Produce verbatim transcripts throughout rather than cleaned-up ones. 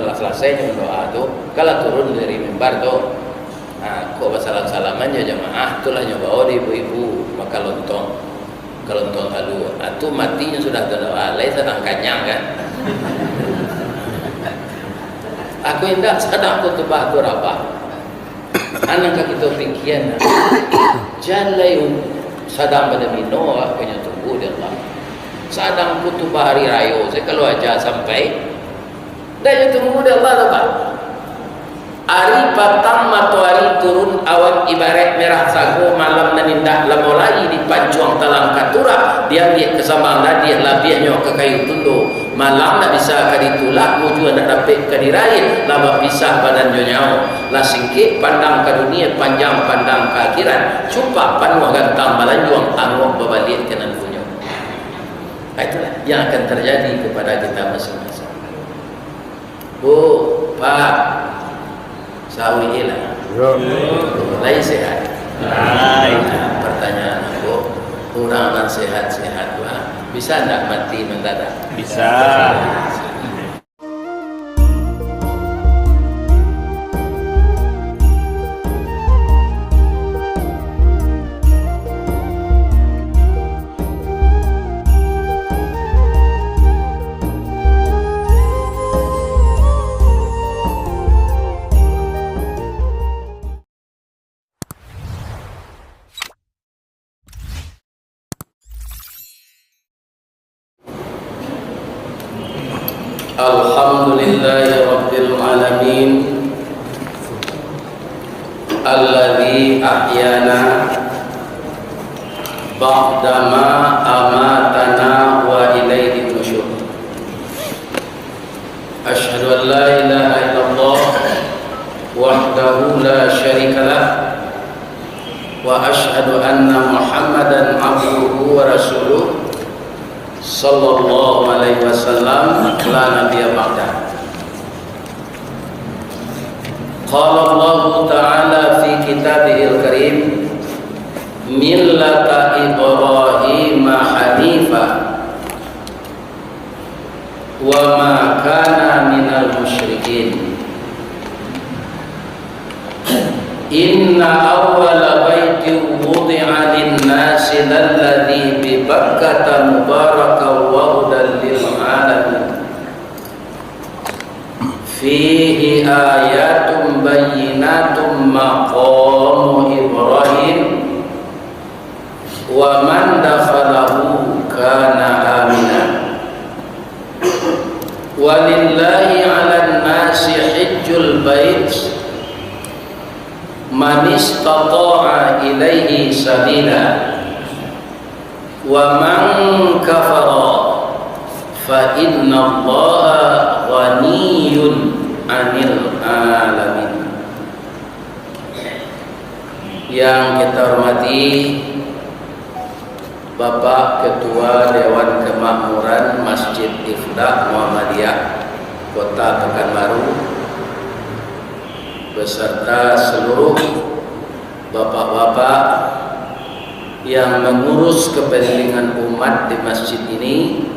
Lah salasai nyo mandoa tu, kalau turun dari mimbar tu, ha, kok basalam-salaman jo jamaah, tu lah nyo bawa di ibu-ibu makan lontong. Makan lontong kalu, ha, tu mati nyo sudah tu, ha, lai sadang kanyang kan. Aku indak sadang khutbah tu rabah. Anak ka kito pikian, jalai sadang bana mino, punyo tunggu di Allah. Sadang khutbah hari rayo, saya kalau aja sampai, dak jo tunggu di Allah tu, Pak. Ari patang matoari turun, awan ibarat merah sago, malam nan indak lamo lai dipancuang talang katura, diambiak ka sambang ladiah, labiahnyo ka kayu tundo. Malam ndak bisa ka ditulak, mujua ndak dapek ka diraih, lah bapisah badan jo nyawo. Lah singkek pandang ka dunia, panjang pandang ka akhirat. Cupak panuah gantang balanjuang, angok babaliak ka nan punyo. Nah, itulah yang akan terjadi kepada kita masing-masing. Bu, Pak, sawi lah. Yo. Lai sehat? Lai. Nah, pertanyaan aku, urang nan sehat-sehat tu, ah, bisa ndak mati mendadak? Bisa. Alhamdulillahirabbil alamin, alladzi ahyana ba'dama amatana wa ilaihin nusyur. Asyhadu an la ilaha illallah wahdahu la syarikalah, wa asyhadu anna Muhammadan abduhu wa rasuluh, sallallahu alaihi wasallam, la nabiyya ba'dah. Qala Allahu ta'ala fi kitabihil karim, millata Ibrahima hanifa, wa ma kana minal musyrikin. Inna awwala baitin wudi'a linnasi lalladzi bi Bakkata mubarakan wa hudan lil alamin. Fihi ayatun bayyinatun maqamu Ibrahim. Wa man dakhalahu kana amina. Walillahi 'alan nasi hijjul bait man istata'a ilaihi sabila. Wa man kafara fa innallaha ghaniyyun 'anil 'alamin. Yang kita hormati Bapak Ketua Dewan Kemakmuran Masjid Ifdah Muhammadiyah Kota Pekanbaru, beserta seluruh bapak-bapak yang mengurus kepentingan umat di masjid ini,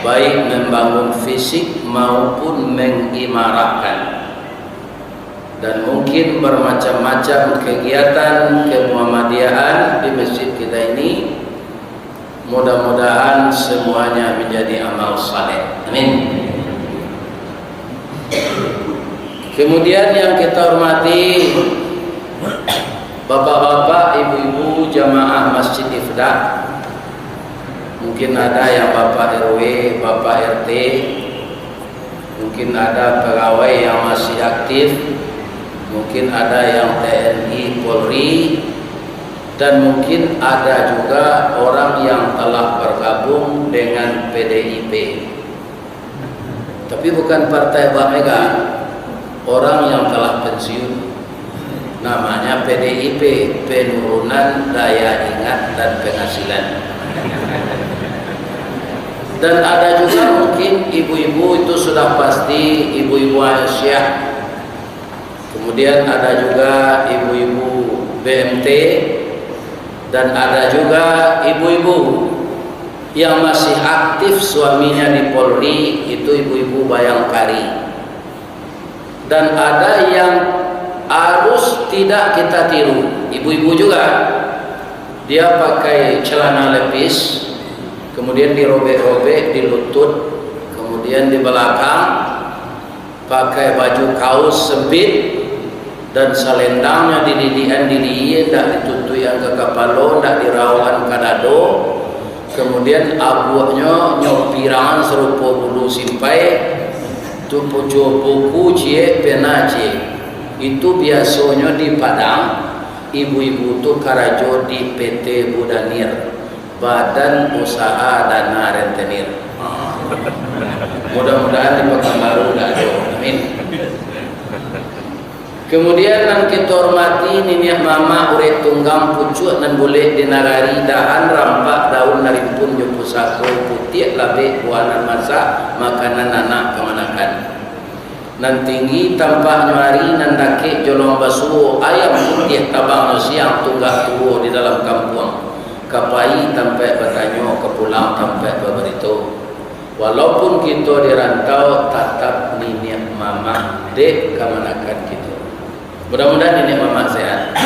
baik membangun fisik maupun mengimarahkan. Dan mungkin bermacam-macam kegiatan kemuhammadiyahan di masjid kita ini. Mudah-mudahan semuanya menjadi amal saleh. Amin. Kemudian yang kita hormati bapak-bapak, ibu-ibu jamaah Masjid Ifdah, mungkin ada yang Bapak R W, Bapak R T, mungkin ada pegawai yang masih aktif, mungkin ada yang T N I, Polri, dan mungkin ada juga orang yang telah bergabung dengan P D I P. Tapi bukan partai Bang Mega, orang yang telah pensiun. Namanya P D I P, penurunan daya ingat dan penghasilan. Dan ada juga mungkin ibu-ibu, itu sudah pasti ibu-ibu Aisyah. Kemudian ada juga ibu-ibu B M T, dan ada juga ibu-ibu yang masih aktif suaminya di Polri, itu ibu-ibu Bayangkari. Dan ada yang harus tidak kita tiru, ibu-ibu juga. Dia pakai celana lepis, kemudian dirobek-robek di lutut, kemudian di belakang, pakai baju kaos sempit, dan salendangnya dididikan di diie, ndak ditutuikan ka kapalo, ndak diraukan ka dado. Kemudian abuaknyo nyo pirangan sarupo bulu simpai, tu pucuk buku ciek, pena ciek. Itu biasonyo di Padang, ibu-ibu tu karajo di P T Budanir, Badan Usaha Dana Rentenir. Mudah-mudahan di Pekanbaru ndak ado. Amin. Kemudian nan kito hormati niniak mamak urek tunggang pucuak nan bulek di nagari, dahan rampak daun narimpun jo pusako, putiak labek buah nan masak, makanan anak kamanakan. Nan tinggi tampak nyo ari, nan dakek jolong basuo, ayam putiah tabangnyo siang, tunggak tuo di dalam kampuang, ka pai tampaik batanyo, ka pulang tampaik babarito. Walaupun kito di rantau, tatap niniak mamak dek kamanakan kito. Mudah-mudahan niniak mamak sehat.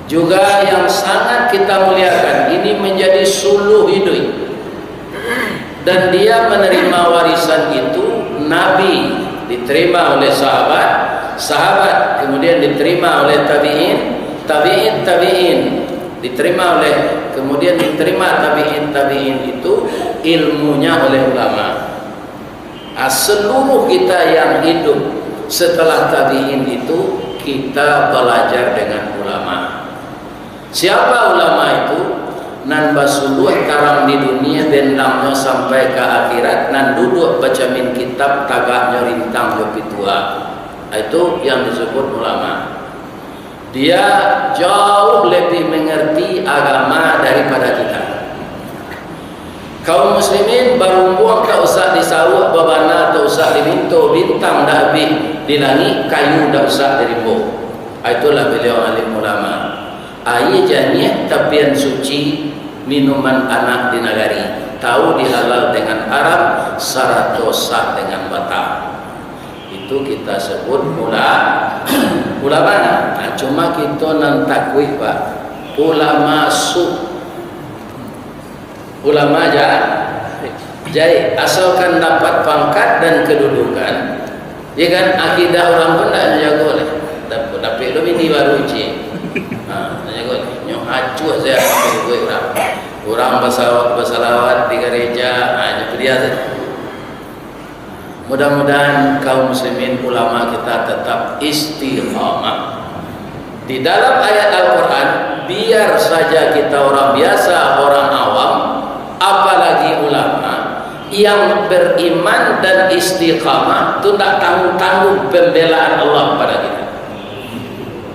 Juga yang sangat kita muliakan, ini menjadi suluh iduik. Dan dia menerima warisan itu, Nabi diterima oleh sahabat, sahabat kemudian diterima oleh tabi'in, tabi'in tabi'in diterima oleh, kemudian diterima tabi'in tabi'in itu ilmunya oleh ulama. Ah, seluruh kita yang hidup setelah tabi'in itu, kita belajar dengan ulama. Siapa ulama itu? Nan basuluah tarang di dunia, bendangnyo sampai ka akhirat, nan duduak bacamin kitab, tagaknyo rintang jo pitua. Itu yang disebut ulama. Dia jauh lebih mengerti agama daripada kita. Kaum muslimin, barumbuang tak usah disauak, babana tak usah diminto, bintang dah habih di langik, kayu tak usah dirimbo. Itulah beliau alim ulama. Aia janiah tapian suci, minuman anak di nagari, tahu di halal dengan haram, sarato sah dengan batal. Itu kita sebut ula-, ulama. Nah, cuma kita nan takuik, Pak. Ulama su-, ulama ja-, jahek. Asalkan dapat pangkat dan kedudukan, ya kan, akidah urang pun ndak dijago lai. Dap-, dapek lo bini baru, cik. Ha, ndak jago lai. Nyo acuah sajo urang. Urang basalawat, basalawat di gareja, ha, nyo padiah sajo. Mudah-mudahan kaum muslimin, ulama kita tetap istiqamah. Di dalam ayat Al-Quran, biar saja kita orang biasa, orang awam, apalagi ulama, yang beriman dan istiqamah, tu ndak tanggung-tanggung pembelaan Allah kepada kita.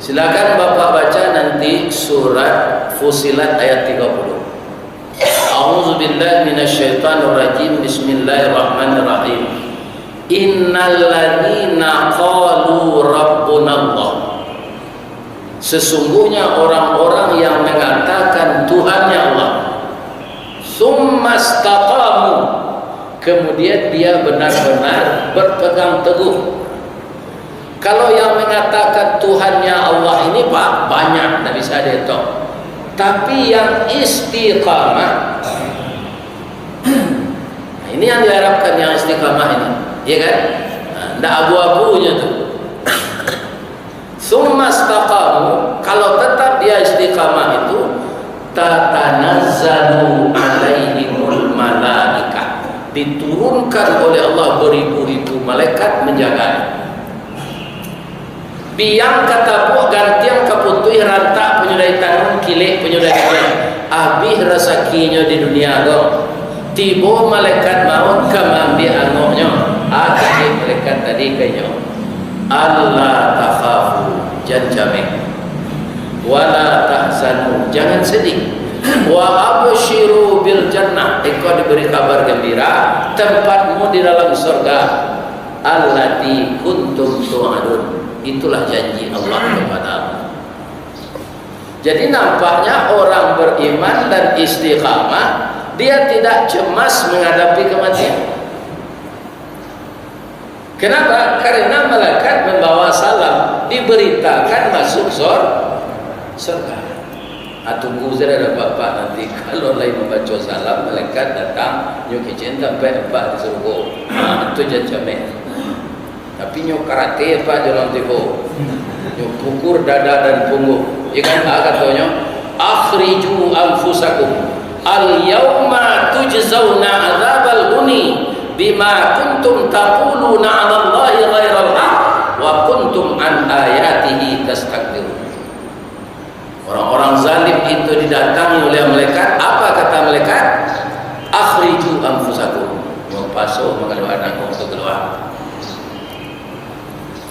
Silakan Bapak baca nanti surat Fussilat ayat tiga puluh. A'udzubillahi minasyaitonirrajim. Bismillahirrahmanirrahim. Innalladzina qalu rabbunallah. Sesungguhnya orang-orang yang mengatakan Tuhannya Allah, tsummaistaqamu, kemudian dia benar-benar berpegang teguh. Kalau yang mengatakan Tuhannya Allah ini, Pak, banyak, ndak bisa dihitung. Tapi yang istiqamah, ini yang diharapkan, yang istiqamah ini, ya kan? Nah, ndak abu-abunya tu. Tsummaistaqamu, kalau tetap dia istiqamah itu, tatanazzalu alaihimul malaikah, diturunkan oleh Allah beribu-ribu malaikat menjaga. Biang ka tabuak, gantiang ka putuih, rantak punyo dari tanun, kilek punyo dari biang. Abih rasakinyo di dunia ko. Tibo malaikat maut ka maambiak angoknyo. Ah, kecek malaikat tadi ka inyo, "Alla takhafu, jan cameh. Wala tahzanu, jangan sedih. Wa absyiru bil jannah, engkau diberi kabar gembira, tempatmu di dalam surga. Allati kuntum tu'adun, itulah janji Allah kepada kamu." Jadi, nampaknya orang beriman dan istiqamah, dia tidak cemas menghadapi kematian. Kenapa? Karena malaikat diberitakan masuk sor-, surga. Ah, tunggu saja dah, Bapak, nanti kalau lai mambaco salam, malaikat datang, nyo kecek tampek Bapak di surga. Ah, tu jan cameh. Tapi nyo karate Bapak jo urang tibo. Nyo pukul dada dan punggung. Ya kan? Ah, katonyo, "Akhriju anfusakum. Al-yauma tujzauna adzabal huni bima kuntum taquluna 'alallahi ghairal haq wa kuntum an ayatihi tastakbirun." Orang-orang zalim itu didatangi oleh malaikat. Apa kata malaikat? "Akhriju anfusakum." Nyo paso makaluakan angku tu kalua.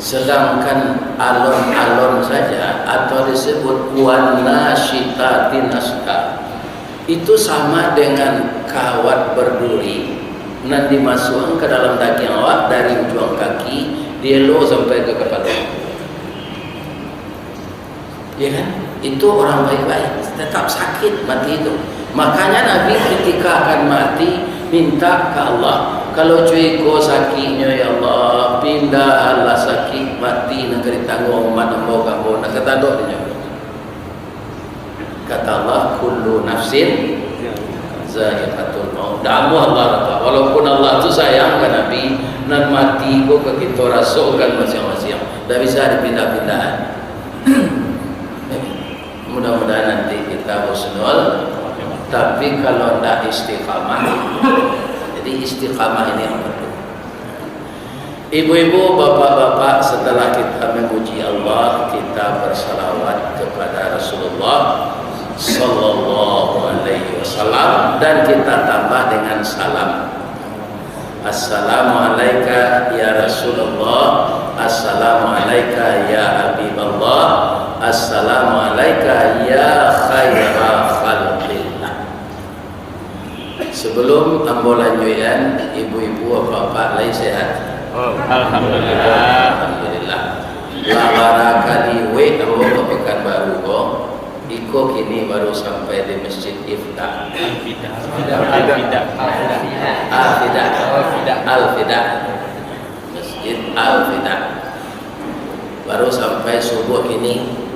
Sedangkan alon-alon saja atau disebut wan nasyitati nasyta, itu sama dengan kawat berduri nan dimasukkan ke dalam daging awak dari ujung kaki, dielo sampai ke kepala. Ya kan? Itu orang baik-baik, tetap sakit mati itu. Makanya Nabi ketika akan mati, minta ke Allah, "Kalau cuy ko sakiknyo, ya Allah, pindahanlah sakik mati nan ka ditangguang umat ambo ka ambo, nan ka tandok dinyo." Kata Allah, "Kullu nafsin zaiqatul maut." Damuah Allah kata, walaupun Allah tu sayang ka Nabi, nan mati ko ka kito rasokan masiang-masiang. Ndak bisa dipindah-pindahan. Mudah-mudahan nanti kita husnul, tapi kalau ndak istiqamah, jadi istiqamah ini yang penting. Ibu-ibu, bapak-bapak, setelah kita memuji Allah, kita bersalawat kepada Rasulullah sallallahu alaihi wasallam dan kita tambah dengan salam. Assalamualaika ya Rasulullah, assalamualaika ya Habiballah, assalamualaika ya khaira khalqillah. Sebelum ambo lanjuikan, ibu-ibu, bapak-bapak, lai sehat? Alhamdulillah. Alhamdulillah. Lah barakali wek ambo ka Pekanbaru ko, iko kini baru sampai di Masjid Ifta. Al-Fida. Al-Fida. Al-Fida. Al-Fida. Masjid Al-Fida. Baru sampai subuh kini.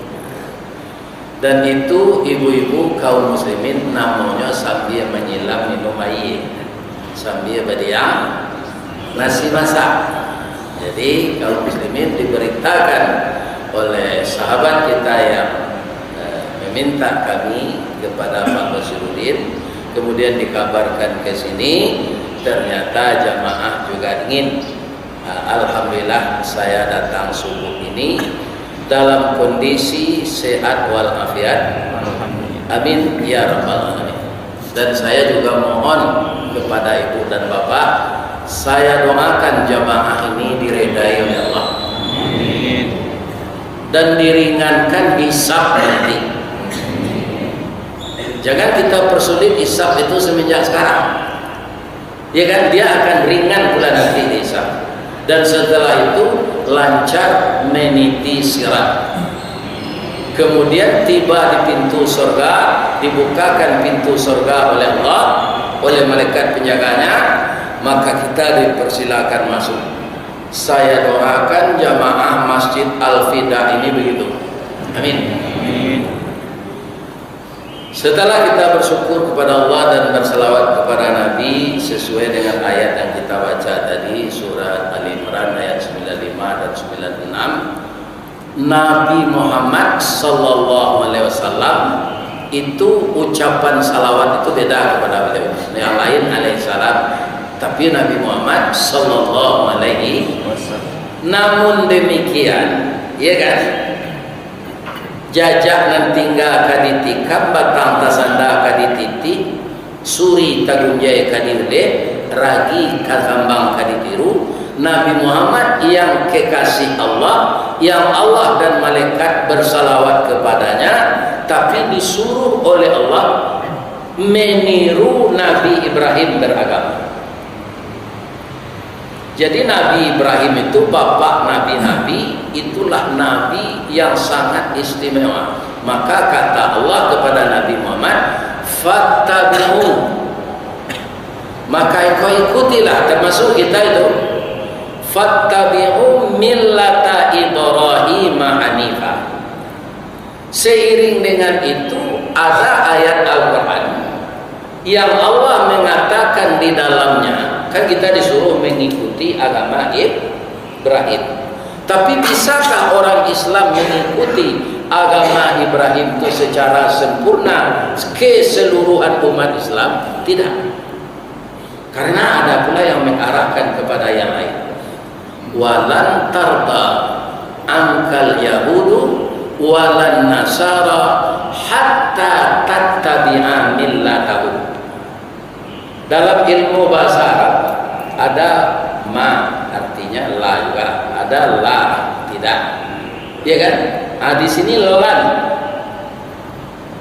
Dan itu ibu-ibu kaum muslimin namonyo sambia manyilam minum aia, sambia badiam nasi masak. Jadi, kaum muslimin diberitakan oleh sahabat kita yang, eh, meminta kami kepada Pak Basiruddin, kemudian dikabarkan ke sini, ternyata jamaah juga ingin. Ah, alhamdulillah, saya datang subuh ini dalam kondisi sehat walafiat. Amin ya rabbal alamin. Dan saya juga mohon kepada ibu dan bapak, saya doakan jamaah ini diredai oleh Allah. Amin. Dan diringankan hisab nanti. Jangan kita persulit hisab itu semenjak sekarang. Ya kan, dia akan ringan pula nanti dihisab. Dan setelah itu, lancar meniti sirat. Kemudian tiba di pintu sorga, dibukakan pintu sorga oleh Allah, oleh malaikat penjaganya, maka kita dipersilakan masuk. Saya doakan jamaah Masjid Al-Fida ini begitu. Amin. Setelah kita bersyukur kepada Allah dan bersalawat kepada Nabi sesuai dengan ayat yang kita baca tadi, surat Ali Imran ayat sembilan lima dan sembilan enam, Nabi Muhammad sallallahu alaihi wasallam itu ucapan salawat itu beda kepada beliau. Yang lain alaihissalam, tapi Nabi Muhammad sallallahu alaihi wasallam. Namun demikian, ya kan? Jajak nan tingga ka ditikam, batang tasanda ka dititi, suri tagunjai ka diulek, ragi ka kambang ka ditiru. Nabi Muhammad yang kekasih Allah, yang Allah dan malaikat bersalawat kepadanya, tapi disuruh oleh Allah meniru Nabi Ibrahim beragama. Jadi, Nabi Ibrahim itu bapak nabi-nabi, itulah nabi yang sangat istimewa. Maka kata Allah kepada Nabi Muhammad, "Fattabi'u." Maka engkau ikutilah, termasuk kita itu. "Fattabi'u millata Ibrahim Seiring dengan itu, ada ayat Al-Quran yang Allah mengatakan di dalamnya, kan kita disuruh mengikuti agama Ibrahim. Tapi bisakah orang Islam mengikuti agama Ibrahim itu secara sempurna, keseluruhan umat Islam? Tidak. Karena ada pula yang mengarahkan kepada yang lain. "Walan tarda angkal yahudu walan nasara hatta tattabi'a millatahum." Dalam ilmu bahasa Arab ada ma, artinya la juga, ada la, tidak. Ya kan? Ah, di sini lan.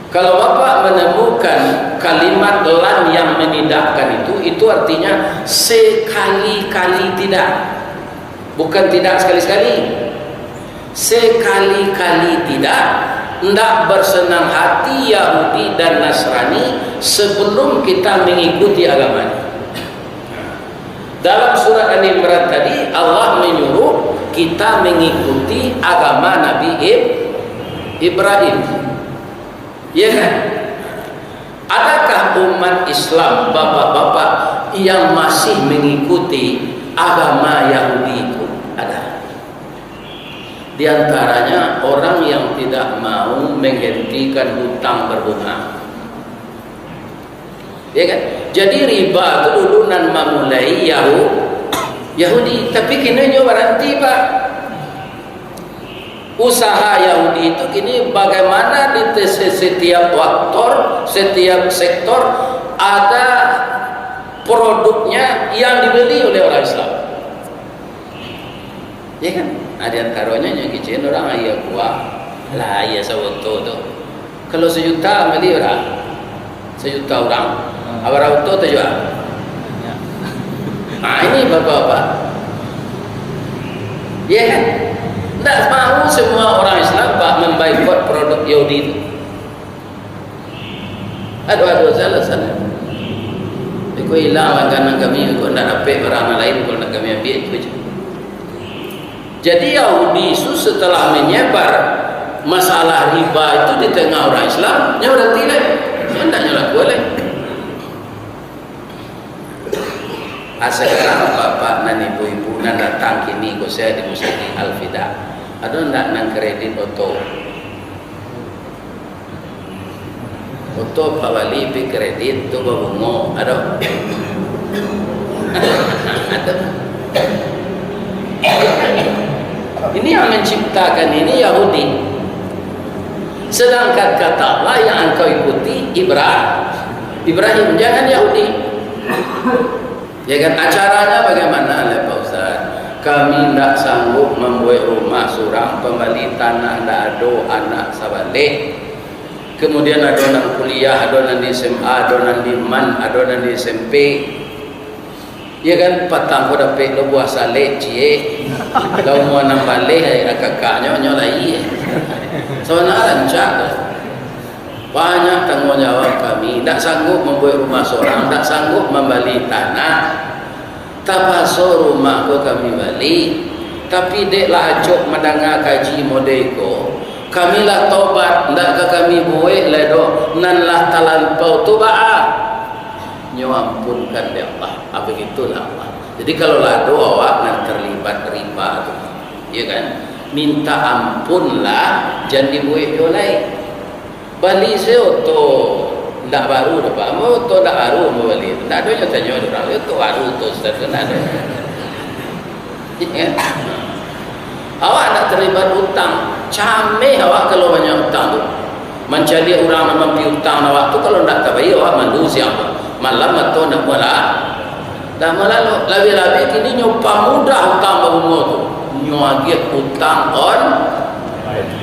Kalau Bapak menemukan kalimat lan yang menidakkan itu, itu artinya sekali-kali tidak. Bukan tidak sekali-sekali. Sekali-kali tidak, ndak bersenang hati Yahudi dan Nasrani sebelum kita mengikuti agamanya. Dalam surat Ali Imran tadi, Allah menyuruh kita mengikuti agama Nabi Ib-, Ibrahim. Ya kan? Adakah umat Islam, bapak-bapak, yang masih mengikuti agama Yahudi itu? Ada. Di antaranya orang yang tidak mau menghentikan hutang berbunga. Ya kan? Jadi riba tu dulu nan mamulai Yahu-, Yahudi, tapi kini nyo baranti, Pak. Usaha Yahudi itu kini bagaimana di te-, se-, setiap faktor, setiap sektor ada produknya yang dibeli oleh orang Islam. Ya kan? Nah, di antaronyo nyo kicin orang aia kuah. Lah, aia saboto tu. Kalau sajuta bali bara? Sajuta urang. Bara oto tajua? Nah, ini bapak-bapak. Ya kan? Ndak mau semua orang Islam, Pak, memboikot produk Yahudi itu. Aduh, aduh, salah, salah. Iko ilang langganan kami, iko ndak dapek barang nan lain, kalau ndak kami ambiak itu aja. Jadi Yahudi itu setelah menyebar masalah riba itu di tengah orang Islam, nyo baranti lai. Nyo ndak nyo lakukan lai. Ah, sekarang bapak nan ibu-ibu nan datang kini ko saya di Masjid Al-Fida. Ado ndak nan kredit oto? Oto Pak Wali pi kredit tu babungo, ado? Ado. Ini yang menciptakan ini Yahudi. Sedangkan kata Allah yang engkau ikuti Ibra-, Ibrahim, jangan Yahudi. Ya kan, acaranya bagaimana lah Pak Ustaz? Kami ndak sanggup mambuek rumah surang, pambali tanah ndak ado, anak sabaleh. Kemudian ado nan kuliah, ado nan di S M A, ado nan di MAN, ado nan di S M P. Ya kan, patang ko dapek lo buah salek ciek. Lah umua anam baleh, ai, akakaknyo, nyo lai. Sabana rancak. Banyak tangguang jawab kami, ndak sanggup mambuek rumah surang, ndak sanggup mambali tanah. Tapaso rumah ko kami bali, tapi dek lah acok mandanga kaji model ko, kami lah tobat, ndak ka kami buek lai doh, nan lah talampau tu baa. Nyo ampunkan dek Allah. Ah, begitulah Allah. Jadi kalau lah ado awak nan terlibat riba tu, ya kan, minta ampunlah, jan dibuek juo lai. Bali se oto ndak baru doh, Pak. Ambo oto ndak baru ambo bali. Ndak ado nyo tanyo dek urang, "Oto baru oto Ustaz tu?" Ndak ado. Awak ndak terlibat utang. Cameh awak kalau banyak utang tu. Mancaliak urang nan mampi utang awak tu, kalau ndak tabayia awak malu siang tu. Malam mato ndak mualah. Dah malalok, labiah-labiah kini nyo pamudah utang babungo tu. Nyo agiah utang on-,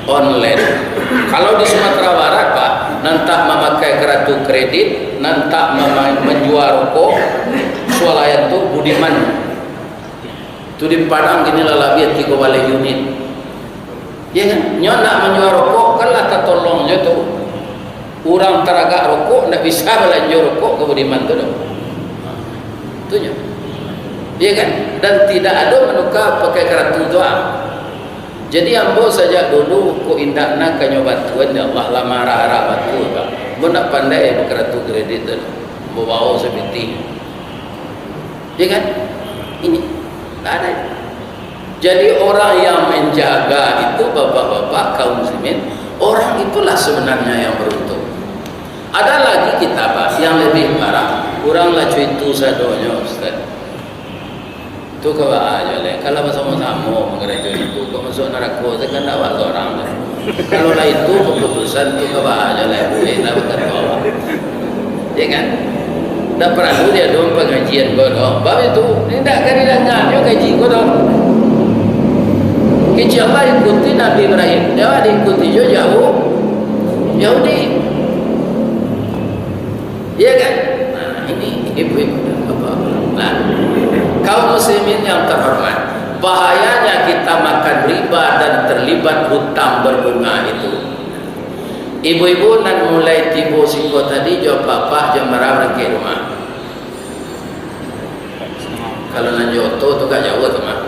online. Kalau di Sumatera Barat, Pak, nan tak mamakai kartu kredit, nan tak mama-, manjua rokok, sualayan tu budiman. Tu di Padang kini lah labiah tigo baleh unit. Ya kan? Nyo nak manjua rokok, kan lah tatolong jo tu. Urang taragak rokok, ndak bisa balanjo rokok ka budiman tu doh. Tu nyo. Ya kan? Dan tidak ado manuka pakai karatu tu, ah. Jadi, ambo sajak dulu ko indak nan ka nyo batuan, ya Allah, lah marah-arah batua, Pak. Ambo ndak pandai bakaratu kredit tu. Ambo bawa sapiti. Ya kan? Ini, ndak ada. Jadi, orang yang menjaga itu, bapak-bapak, kaum muslimin, orang itulah sebenarnya yang beruntung. Ada lagi kita, Pak, yang lebih parah. Urang lah cuitu sadonyo, Ustaz. Tu ka baa jo lai. Kalau basamo-samo mangarajo itu, kok masuak narako, tu kan awak sorang tu. Kalau lah itu keputusan, tu ka baa jo lai. Buliah lah bakato awak. Ya kan? Ndak paralu diadokan pangajian ko doh. Bab itu, indak ka didanganyo kaji ko doh. Kecek Allah ikuti Nabi Ibrahim, jan diikuti jo Yahu-, Yahudi. Iya kan? Nah, ini ibu-ibu dan bapak-bapak. Nah, kaum muslimin yang terhormat, bahayanya kita makan riba dan terlibat hutang berbunga itu. Ibu-ibu nan mulai tibo siko tadi, jo apak-apak, jo marah barangkek rumah. Kalau nan jo oto tu agak jauah tu mah.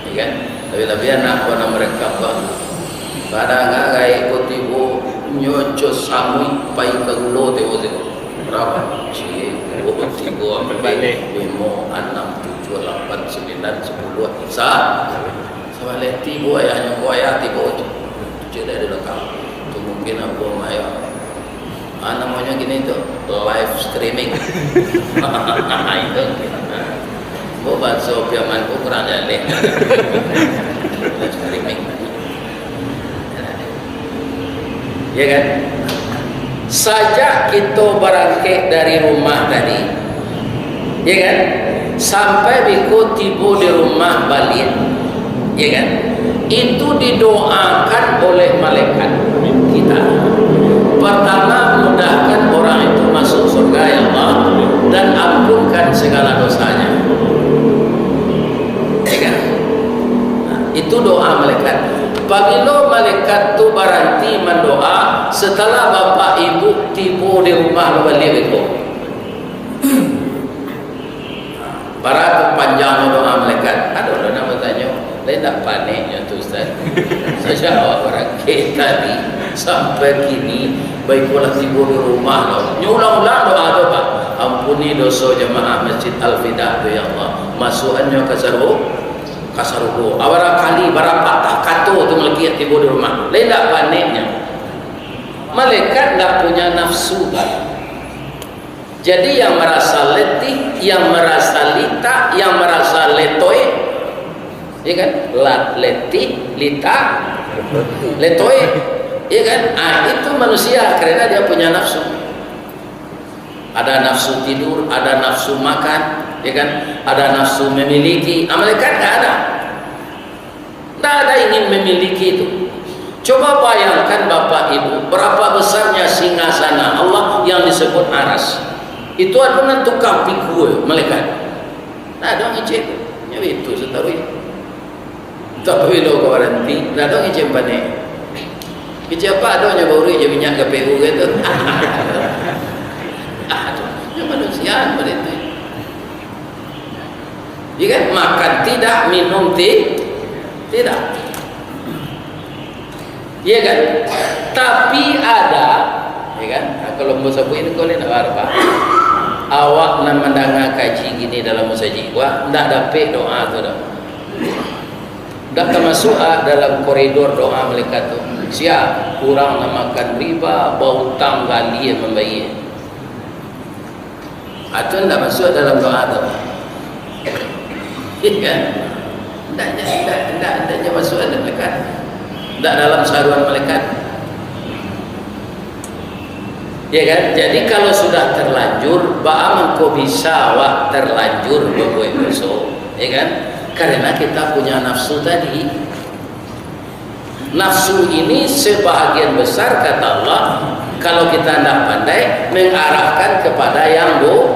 Ya kan? Labiah-labiah anak ko nan mareka ko. Padahal gaek ko tibo, nyo co samuik pai ka gulo tibo tu. Bara? Ciek, duo, tigo, ampek, limo, anam, tujuah, lapan, sambilan, sapuluah. Sa-, sabaleh tibo ayahnyo ko, ayah tibo tu. Ciek dari balakang. Tu mungkin apo, mak, yo. Ah, namonyo kini tu, live streaming. Itu. Bo bahaso Piaman ko kurang jaleh. Live streaming. Ya kan? Sajak kito barangkek dari rumah tadi, ya kan? Sampai beko tibo di rumah baliak, ya kan? Itu didoakan oleh malaikat kita. Pertama, mudahkan orang itu masuk surga, ya Allah, dan ampunkan segala dosanya. Ya kan? Nah, itu doa malaikat. Pabilo malaikat tu baranti mandoa, setelah bapak ibu tibo di rumah baliak beko. Bara tu panjangnyo doa malaikat. Ado lo nan batanyo, "Lai ndak paneknyo tu, Ustaz? Sajak awak barangkek tadi sampai kini, baiko lah tibo di rumah lo." Nyo ulang-ulang doa tu, Pak. "Ampuni doso jamaah Masjid Al-Fidah tu, ya Allah. Masuakannyo ka saru-, ka sarugo." Bara kali, bara patah kato tu malaikat tibo di rumah. Lai ndak paneknyo. Malaikat ndak punya nafsu, Pak. Jadi, yang marasa letih, yang marasa litak, yang marasa letoi, ya kan? La-, letih, litak, letoi, ya kan? Ah, itu manusia, karena dia punya nafsu. Ada nafsu tidur, ada nafsu makan, ya kan? Ada nafsu memiliki. Ah, malaikat nggak ada. Ndak ada ingin memiliki itu. Coba bayangkan, Bapak Ibu, berapa besarnya singgasana Allah yang disebut Aras. Itu ado nan tukang pikua malaikat. Ndak ado ngecek. Nyo itu sataruih. Tapi lo ko baranti, ndak ado ngecek panek. Ngecek apa ado nyo baurui jo minyak K P U gitu. Aduh, nyo manusia pada itu. Ya kan? Makan tidak, minum ti-, tidak. Ya kan? Tapi ada, ya kan? Nah, kalau ambo sabuik ni, kau ni nak barapa? Awak nan mandanga kaji gini dalam musajik, wah, ndak dapek doa tu dah. Ndak tamasuak ah dalam koridor doa malaikat tu. Sia? Urang nan makan riba, bautang, galiah mambayia. Ah, tu ndak masuak dalam doa tu. Iya kan? Ndak, ndak, ndak, ndak, ndak masuak dalam malaikat. Ndak dalam saruan malaikat. Ya kan? Jadi, kalau sudah terlanjur, baa mangko bisa awak terlanjur babuek doso? Ya kan? Karena kita punya nafsu tadi. Nafsu ini sebahagian besar, kata Allah, kalau kita ndak pandai, mengarahkan kepada yang bu-,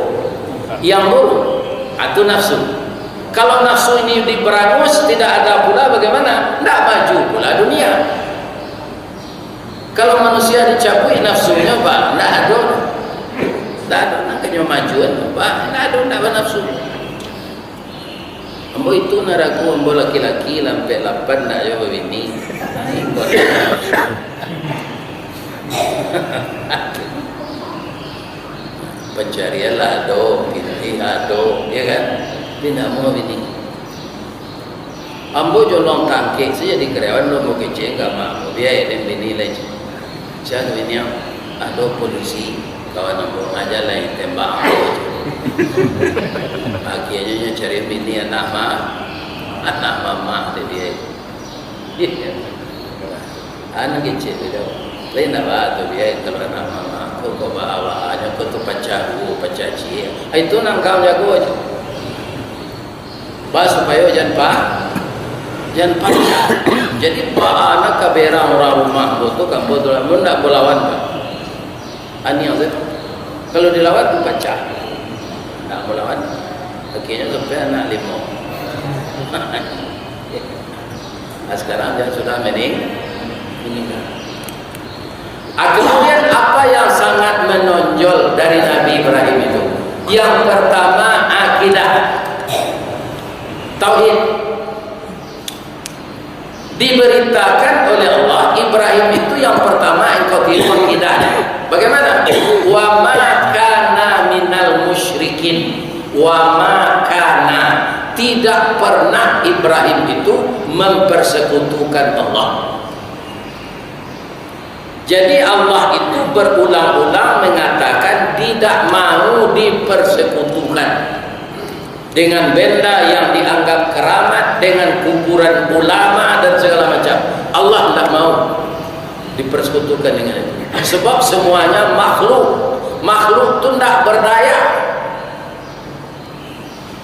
yang buruk. Itu nafsu. Kalau nafsu ini diberangus, tidak ada pula, bagaimana? Ndak maju pula dunia. Kalau manusia dicabuik nafsunya, Pak, ndak ado. Ndak ado, ndak kanyo majuan, Pak, ndak ado, ndak banafsu. Ambo itu nan ragu, ambo laki-laki, lah ampek lapan ndak juo babini. Nah, iko. Pancarian lah ado, pitih ado, ya kan? Tapi ndak mau babini. Ambo jolong tangkek sajo di karyawan, ambo kecek ka mak ambo, bia den bini lai. Sia tu bini, ado polisi, kawan ambo, aja lai tembak ambo. Akhirnyo nyo cari bini anak ma-, anak mamak tu dia. Anak kecil tu dah. Lain dah bah tu dia, kalau anak mamak, ko, ko ba-, awahnyo ko tu pacah duo, pacah ciek. Ah, itu nan kau jago aja. Bah, supayo jan pa-, jan pacah. Jadi, baa nak ka berang urang rumah ambo tu, ka ambo tu, mun ndak ambo lawan, Pak. Aniang tu. Kalau dilawan tu pacah. Ndak ambo lawan. Akhirnyo sampai anak limo. Nah, sekarang dia sudah mening-, meninggal. Ah, kemudian apa yang sangat menonjol dari Nabi Ibrahim itu? Yang pertama, akidah. Tauhid. Diberitakan oleh Allah, Ibrahim itu yang pertama engkau tiru akidahnya. Bagaimana? Wa ma kana minal musyrikin. Wa ma kana. Tidak pernah Ibrahim itu mempersekutukan Allah. Jadi, Allah itu berulang-ulang mengatakan tidak mau dipersekutukan dengan benda yang dianggap keramat, dengan kuburan ulama dan segala macam. Allah tidak mau dipersekutukan dengan itu. Sebab semuanya makhluk. Makhluk tu ndak berdaya.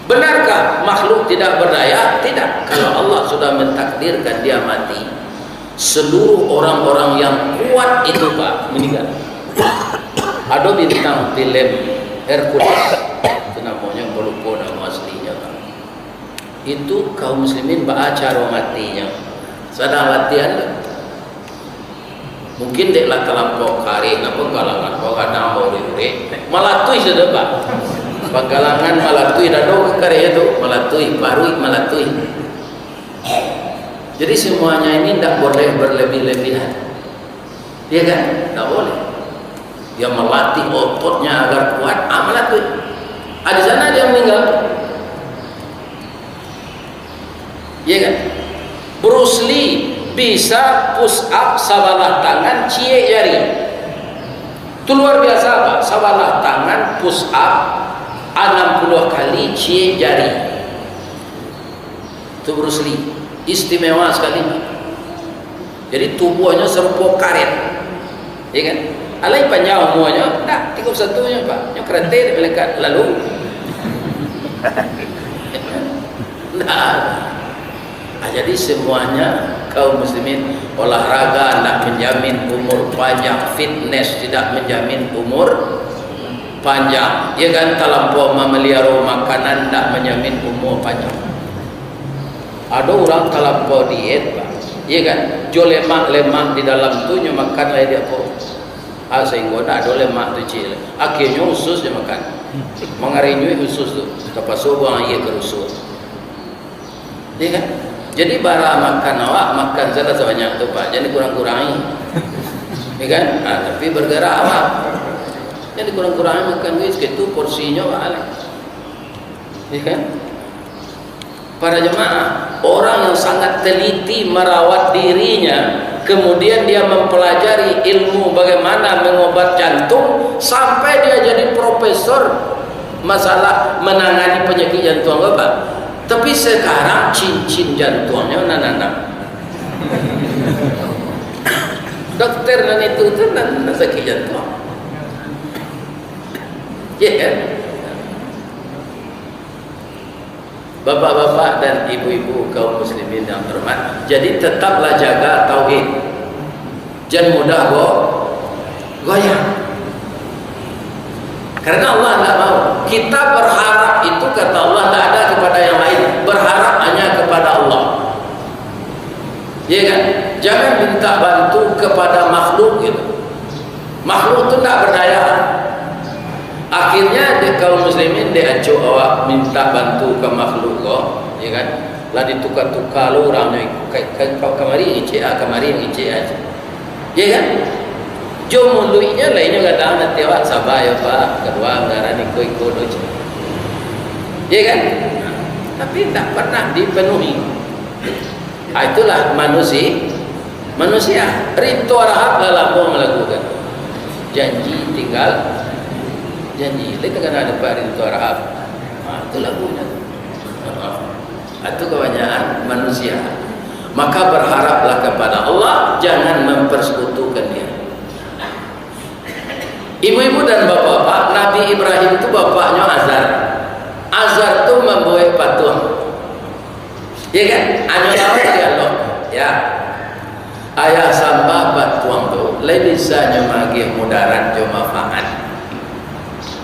Benarkah makhluk tidak berdaya? Tidak. Kalau Allah sudah mentakdirkan dia mati, seluruh orang-orang yang kuat itu, Pak, meninggal. Ado bintang film Hercules, itu namonyo, ambo lupo namo aslinyo, Pak. Itu kaum muslimin baa caro matinyo. Sadang latihan tu. Mungkin dek lah talampau kareh, napa galangan, kok kadang baurek-urek. Malatuih sudah, Pak. Panggalangan malatuih, dado ka kareh tu, malatuih, paruik malatuih. Jadi, semuanya ini ndak boleh berlebih-lebihan. Iya kan? Ndak boleh. Dia melatih ototnya agar kuat, ah, malatuih. Ah, di sana dia meninggal. Iya kan? Bruce Lee bisa push up sabalah tangan ciek jari. Itu luar biasa, Pak. Sabalah tangan push up anam puluah kali ciek jari. Itu Bruce Lee. Istimewa sekali, Pak. Jadi, tubuhnyo sarupo karet. Ya kan? Alai panjang umuanyo, ndak, tigo puluah satu nyo, Pak. Nyo karate dek malaikat. Lalu? Ndak. Ah, jadi, semuanya, kaum muslimin, olahraga ndak menjamin umur panjang, fitness tidak menjamin umur panjang. Ya kan? Talampau mamaliharo makanan ndak menjamin umur panjang. Ado urang talampau diet, Pak. Iya kan? Jo lemak-lemak di dalam tu, nyo makan lai diak ko. Ah, sahinggo ndak ado lemak tu, ciek. Akhirnyo usus nyo makan. Mangarinyuik usus tu. Tapaso buang aia ka usus. Iya kan? Jadi, bara makan awak, makan salah sabanyak tu, Pak. Jan dikurang-kurangi. Iya kan? Ah, tapi bergerak awak. Jan dikurang-kurangi makan, wis, itu porsinyo, Pak. Iya kan? Para jemaah, orang yang sangat teliti merawat dirinya, kemudian dia mempelajari ilmu bagaimana mengobat jantung, sampai dia jadi profesor masalah menangani penyakit jantung, Bapak. Tapi sekarang cincin jantungnyo nan nanam. Dokter nan itu tu nan, nan sakik jantung. Ya kan? Bapak-bapak dan ibu-ibu kaum muslimin yang terhormat, jadi tetaplah jaga tauhid. Jan mudah go-, goyah. Karena Allah ndak mau. Kita berharap itu, kata Allah, ndak ada kepada yang lain. Berharap hanya kepada Allah. Iya kan? Jangan minta bantu kepada makhluk gitu. Makhluk tu ndak berdaya. Akhirnya, dek kaum muslimin, dek acok awak minta bantu ka makhluk ko, Ya kan? Lah dituka-tuka lo urang nyo, ka-, ka-, ka-, kamari ngecek ah, kamari ngecek ah. Ya kan? Jo muluiknyo lah inyo gadang nanti awak sabar yo, Pak. Kadua anggaran iko-iko lo, cek. Ya kan? Tapi tak pernah dipenuhi. Ah, itulah manusia. Manusia. Rinto Rahab lah lamo malakukan. Janji tinggal janji. Lai takana dapat Rinto Rahab. Ah, itu lagunyo. Itu kabanyakan manusia. Maka berharaplah kepada Allah, jangan mempersekutukan Dia. Ibu-ibu dan bapak-bapak, Nabi Ibrahim tu bapaknyo Azar. Azar tu mambuek patuang. Ya kan? Anyo lawan dialog. Ya. Ayah sambah patuang tu, lai bisa nyo magiah mudarat jo manfaat.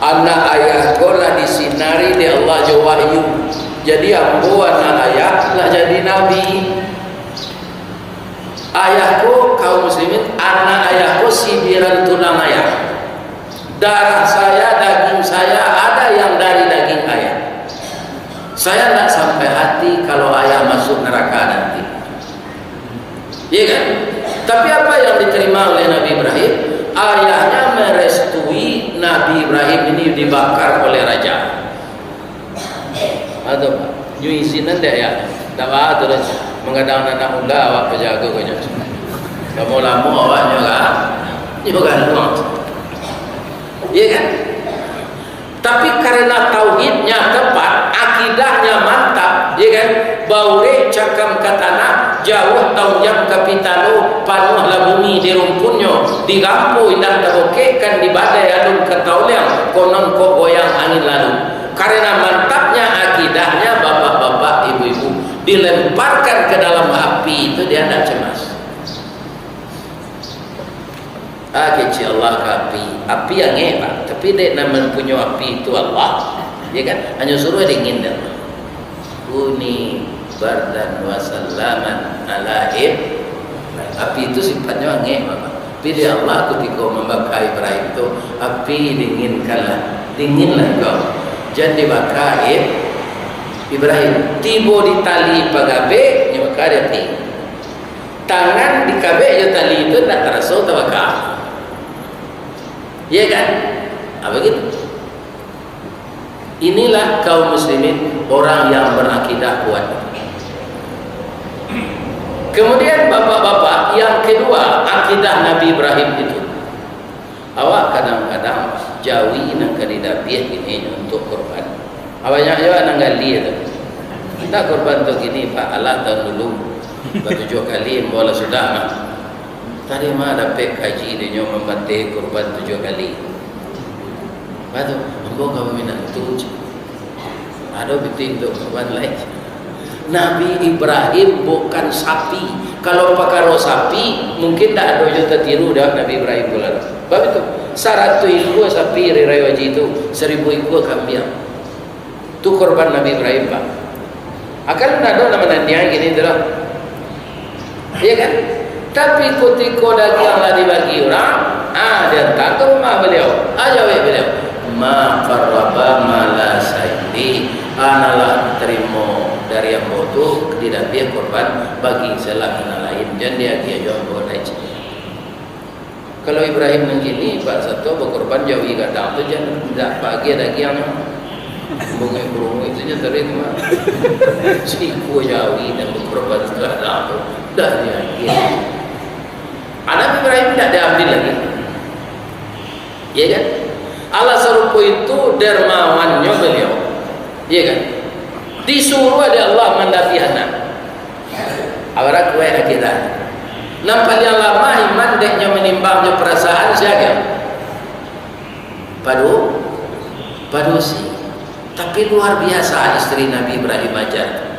Anak ayah ko lah disinari dek Allah jo wahyu. Jadi, ambo anak ayah lah jadi nabi. Ayah ko, kaum muslimin, anak ayah ko sibiran tulang ayah. Darah saya, daging saya, ada yang dari daging ayah. Saya ndak sampai hati kalau ayah masuk neraka nanti. Iya kan? Tapi apa yang diterima oleh Nabi Ibrahim? Ayahnya merestui Nabi Ibrahim ini dibakar oleh raja. Atau, Pak, nyo izinan dek, ya? Ndak baa tu doh. Manggadang anak muda, awak pajago ko nyo. Lamo-lamo awak nyo kan? Nyo kan, Pak? Iya kan? Tapi karena tauhidnya tepat, akidahnya mantap, ya kan? Baurek cakam ka tanah, jauah taunjang ka pitalo, panuahlah bumi di rumpunnyo, di gampo indak tabokekkan, di badai alun ka taoliang, konon kok goyang angin lalu. Karena mantapnya akidahnya, bapak-bapak, ibu-ibu, dilemparkan ke dalam api itu, dia ndak cemas. Ah, kecek Allah ka api. Api angek, Pak. Tapi dek nan mampunyo api itu Allah, ya kan? Hanyo suruah dingin dah. Kuni bardan wa salaman ala Ib-, api itu sifatnyo angek, Bapak. Tapi dek Allah, kutiko mambaka Ibrahim tu, api dinginkanlah. Dinginlah kau. Jan dibaka Ib-, Ibrahim. Tibo di tali pagabek, nyo baka di api. Tangan dikabek jo tali tu, ndak taraso tabaka. Iya kan? Apa gitu? Inilah kaum muslimin, orang yang berakidah kuat. Kemudian bapak-bapak, yang kedua, akidah Nabi Ibrahim itu. Awak kadang-kadang jawi nan ka didabiah kini untuak kurban. Ah, banyak juo nan gali tu. Ndak kurban tu kini, Pak, alah tahun dulu. Batujuah kali, ambo lah sudah mah. Tadi mah dapek kaji dinyo mambateh kurban tujuah kali. Batu, ambo ka minantu, cik. Ado pitih untuak kurban lai. Nabi Ibrahim bukan sapi. Kalau pakaro sapi, mungkin ndak ado jo tatiru dek Nabi Ibrahim pulo. Sabab itu, saratuih ikua sapi Ri Rayo Haji tu, saribu ikua kambiang. Tu kurban Nabi Ibrahim, Pak. Akan ndak ado nan manandiang kini tu lah. Iya kan? Tapi kutiko dagiang lah dibagi urang, ah, diantaan ka rumah baliau. Ah, jawek baliau, "Ma qarraba ma la saili, analah tarimo dari ambo tu, didabiah kurban bagi salah nan lain, jan diagiah jo ambo lai." Kalau Ibrahim nan kini, Pak, sato bakurban jawi gadang tu, jan dak baagiah dagiang. Bungai burung itu jan tadi tu mah. Sikua jawi nan bakurban tu gadang tu, dah diagiah. Anak Ibrahim ndak diambil lagi. Iya kan? Alah sarupo itu dermawannyo baliau. Iya kan? Disuruah dek Allah mandabiah anak. Awak kuaik akidah. Nan paliang lamah iman dek nyo manimbang jo parasaan sia? Padu-, padusi. Tapi luar biasa isteri Nabi Ibrahim Hajar.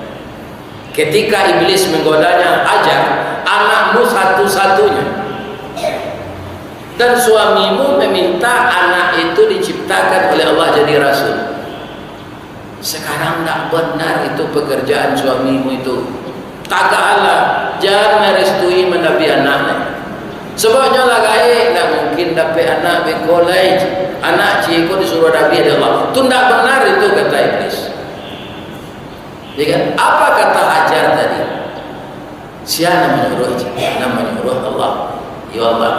Ketika iblis menggodanya, "Hajar, anakmu satu-satunya. Dan suamimu meminta anak itu diciptakan oleh Allah jadi rasul. Sekarang ndak benar itu pekerjaan suamimu itu. Tagaklah, jan marestui mandabiah anak lai. Sababnyo lah gaek, ndak mungkin dapek anak beko lai. Anak ciek ko disuruah dabiah dek Allah. Tu ndak benar itu," kata iblis. Ya kan? Apa kata Hajar tadi? Sia nan manyuruah, cik? Nan manyuruah Allah. Yo Allah.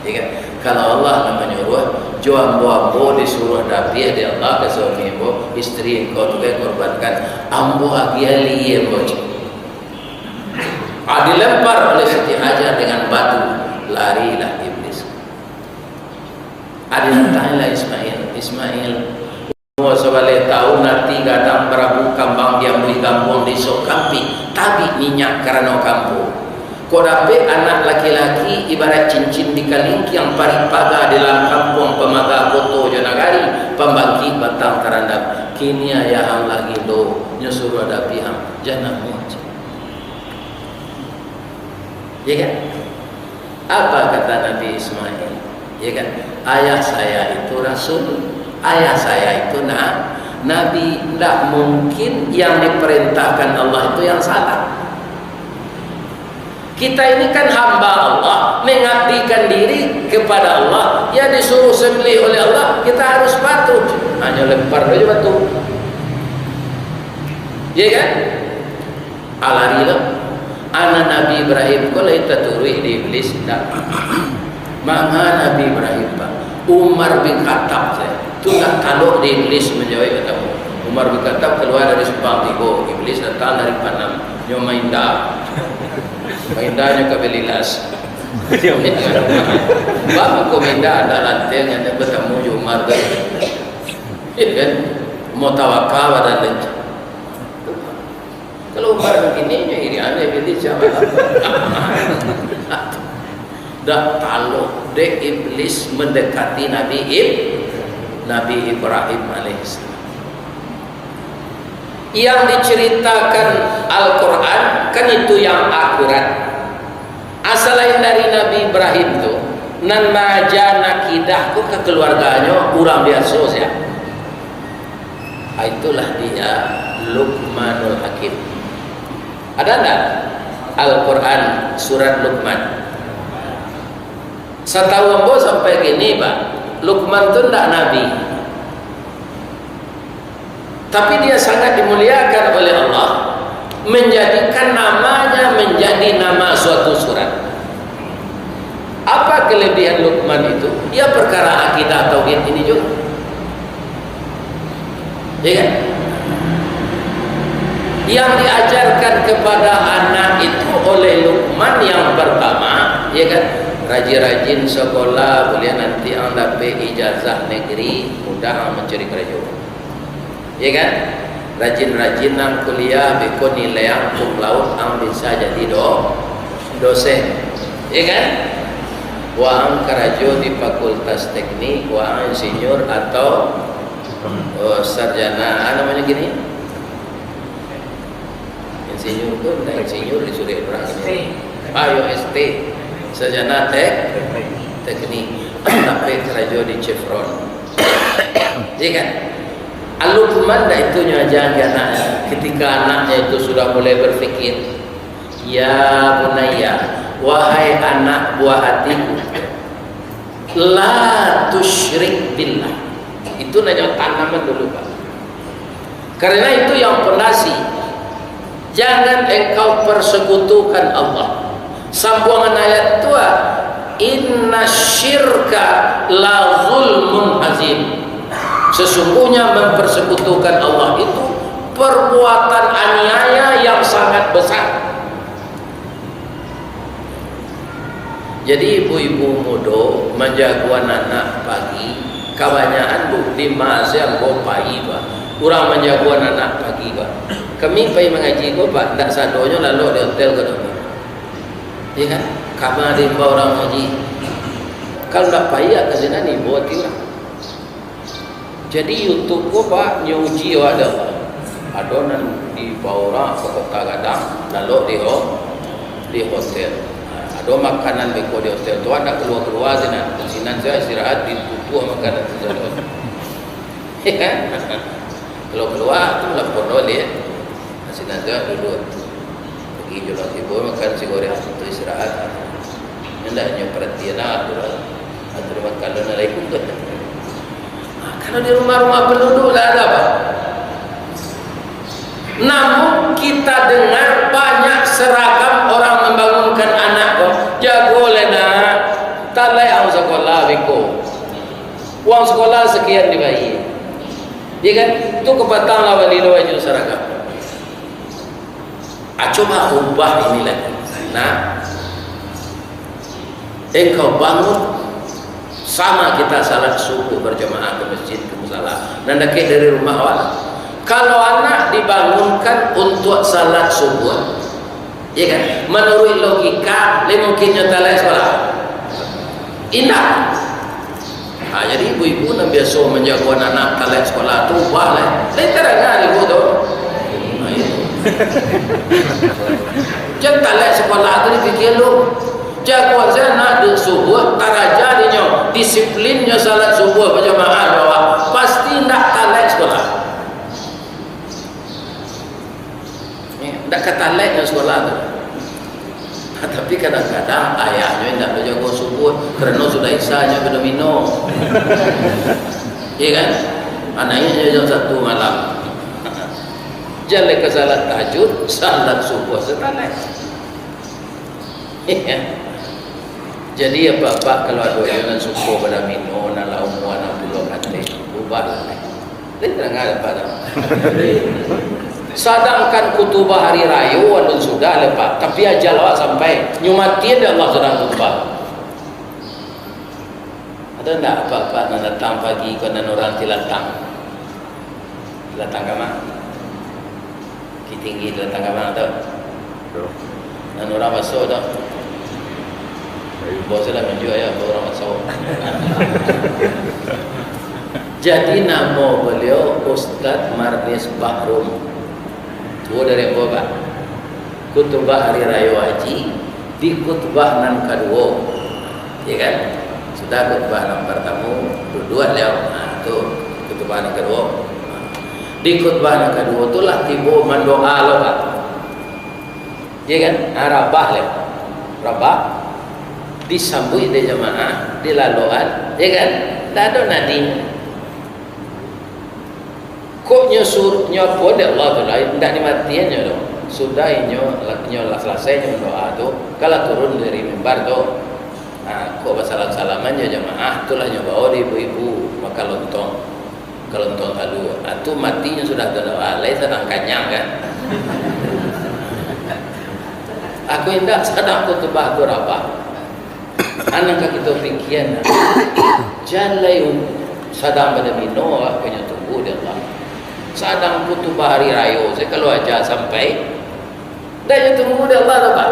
Ya kan? Kalau Allah nan manyuruah, jo ambo-ambo disuruah dabiah dek Allah ka suami ambo, isteri engkau tu kan korbankan. Ambo agiah lai ambo, cik. Ah, dilempar oleh Siti Hajar dengan batu, larilah iblis. Ah, didatangilah Ismail. Ismail, umua sabaleh taun, ati gadang, barabu kambang, diambuih gambuang, diisok kampik, tabik minyak karano kampuang. Kok dapek anak laki-laki, ibarat cincin di kalingkiang, parik paga di dalam kampuang, pamaga koto jo nagari, pambangkik batang tarandam. Kini ayah ang lah gilo, nyo suruah dabiah ang, jan namuah, cik. Ya kan? Apa kata Nabi Ismail? Ya kan? Ayah saya itu rasul, ayah saya itu na-, nabi. Ndak mungkin yang diperintahkan Allah itu yang salah. Kita ini kan hamba Allah, mengabdikan diri kepada Allah, ya disuruh sembelih oleh Allah, kita harus patuh. Hanyo lempar saja batu. Ya kan? Ah, lari lo. Anak Nabi Ibrahim ko lai taturuik di iblis, indak. Manga Nabi Ibrahim, Pak? Umar bin Khattab sajo. Tu nak talok di iblis manjawek batamu. Umar bin Khattab kalua dari Simpang Tigo, iblis datang dari Panam. Nyo mainda. Mainda nyo ka Belilas. Bang ko mainda ada rantiang yang batamu jo Umar tu. Ya kan? Mau tawakal badan dia. Kalau barang kini nyo iri aneh pilih siapa? Dak talok dek iblis mendekati Nabi Ib-, Nabi Ibrahim alaihissalam. Yang diceritakan Al-Quran kan itu yang akurat. Asalain dari Nabi Ibrahim tu, nan maaja akidah ko ka kaluarganyo urang biaso sia. Ah, itulah dia Luqmanul Hakim. Ada ndak Al-Quran surat Luqman? Satahu ambo sampai kini, Pak, Luqman tu ndak nabi. Tapi dia sangat dimuliakan oleh Allah, menjadikan namanya menjadi nama suatu surat. Apa kelebihan Luqman itu? Ya, perkara akidah tauhid ini juga. Ya kan? Yang diajarkan kepada anak itu oleh Luqman yang pertama, ya kan? Rajin-rajin sekolah, buliah nanti ang dapek ijazah negeri, mudah ang mancari karajo. Ya kan? Rajin-rajin ang kuliah, beko nilai ang cum laude, ang bisa jadi do-, dosen. Ya kan? Waang karajo di fakultas teknik, waang insinyur atau, oh, sarjana, ah, namanya gini? Insinyur tu, ndak insinyur di surek urang ini. Ah, yo, S T. Sarjana tek-, teknik. Tapi karajo di Chevron. Ya kan? Luqman dah itu nyo aja anak. Ketika anaknya itu sudah mulai berpikir, "Ya bunayya, wahai anak buah hatiku, la tusyrik billah." Itu nyo tanaman dulu, Pak. Karena itu yang pondasi. Jangan engkau persekutukan Allah. Sambungan ayat tu, ah, "Inna syirka la zulmun azim." Sesungguhnya mempersekutukan Allah itu perbuatan aniaya yang sangat besar. Jadi, ibu-ibu mudo manjagoan anak pagi, kabanyakan bu, di ma se ambo pai, Pak. Urang manjagoan anak pagi, Pak. Kami pai mangaji ko, Pak, ndak sadonyo lalok di hotel ko doh, Pak. Iya kan? Kama diimbau urang mangaji. Kalau ndak pai, ka sinan ibo ati urang. Jadi, YouTube ko, Pak, nyo uji awak dah. Ado nan dibao urang ka Kota Gadang, lalok di ho-, di hotel. Ado makanan beko di hotel tu, ndak kalua-kalua sinan. Sinan sajo istirahat, ditutuah makanan tu sajo. Ya kan? Kalau kalua tu lapor baliak. Sinan sajo duduak. Pagi jo lah tibo makan nasi goreng, tu istirahat. Indak nyo paratian lah tu lah. Atau makan tu nalai ikut tu. Ah, kalau di rumah-rumah penduduk lah ada apa? Enam Tadengar banyak seragam orang mambangunkan anak ko. Jago lai nak, talaik ang sakolah beko. Uang sakolah sakian dibayia. Ya kan? Tu kapatang lah bali lo baju saragam. Ah, coba ubah inilah. Nah, engkau bangun, sama kita salat subuh berjamaah ke masjid, ke musala. Nan dakek dari rumah awak. Kalau anak dibangunkan untuk salat subuh, ya kan? Menurut logika, lai mungkin nyo talaik sakolah. Indak. Ha, jadi ibu-ibu nan biaso manjago anak talaik sakolah tu, ubah lah. Lai tadanga ibu tu. Ha, iyo. Jan talaik sakolah tu dipikia lu. Jago se anak dek subuh, taraja dinyo, disiplinnyo salat subuh bajamaah jo awak, pasti indak talaik sakolah. Ya, ndak ka talaik nyo sakolah tu. Tapi kadang-kadang ayahnyo indak bajago subuh, karano sudah isya nyo badomino. Iya kan? Anaknyo jam satu malam. Jan lai ka salat tahajud, salat subuh se talaik. Iya. Jadi, apak-apak, kalau ado nan suko badomino, nan lah umua anam puluah kateh, ubahlah. Lai tadanga dek apak tu. Sadangkan kutubah hari rayo alun sudah lai, Pak, tapi ajal awak sampai. Nyo mati dek Allah sadang kutubah. Ado ndak apak-apak nan datang pagi ko nan urang Tilatang? Tilatang kama? Bukittinggi, Tilatang kama tu? Nan urang baso tu. Baso lah, manunjuak yo, urang baso. Jadi, namo baliau Ustaz Marlis Bahrum. Tuo dari Ambo, Pak. Kutubah Hari Rayo Haji, di kutubah nan kaduo. Ya kan? Sudah kutubah nan partamo, duduak baliau. Nah, tu kutubah nan kaduo. Di kutubah nan kaduo tu lah tibo mandoa lo, Pak. Ya kan? Ah, rabah lai. Rabah. Disambuik dek jamaah, dilaloan, ya kan? Ndak ado nadi. Kok nyo suruah, nyo apo dek Allah tu lai, ndak dimatian nyo doh. Sudah inyo, nyo lah salasai nyo mandoa tu, ka lah turun dari mimbar tu. Nah, kok basalam-salaman jo jamaah, tu lah nyo bao dek ibu-ibu makan lontong. Kalau nonton talu, ah, tu mati nyo sudah tu, ah, lai sadang kanyang kan. Aku indak sadang kutubah tu rabah. Anak ka kito pikian, jan lai un-, sadang badomino awak ko nyo tunggu dek Allah. Sadang kutubah hari rayo, se kalau aja sampai, Ndak jo tunggu dek Allah tu, Pak.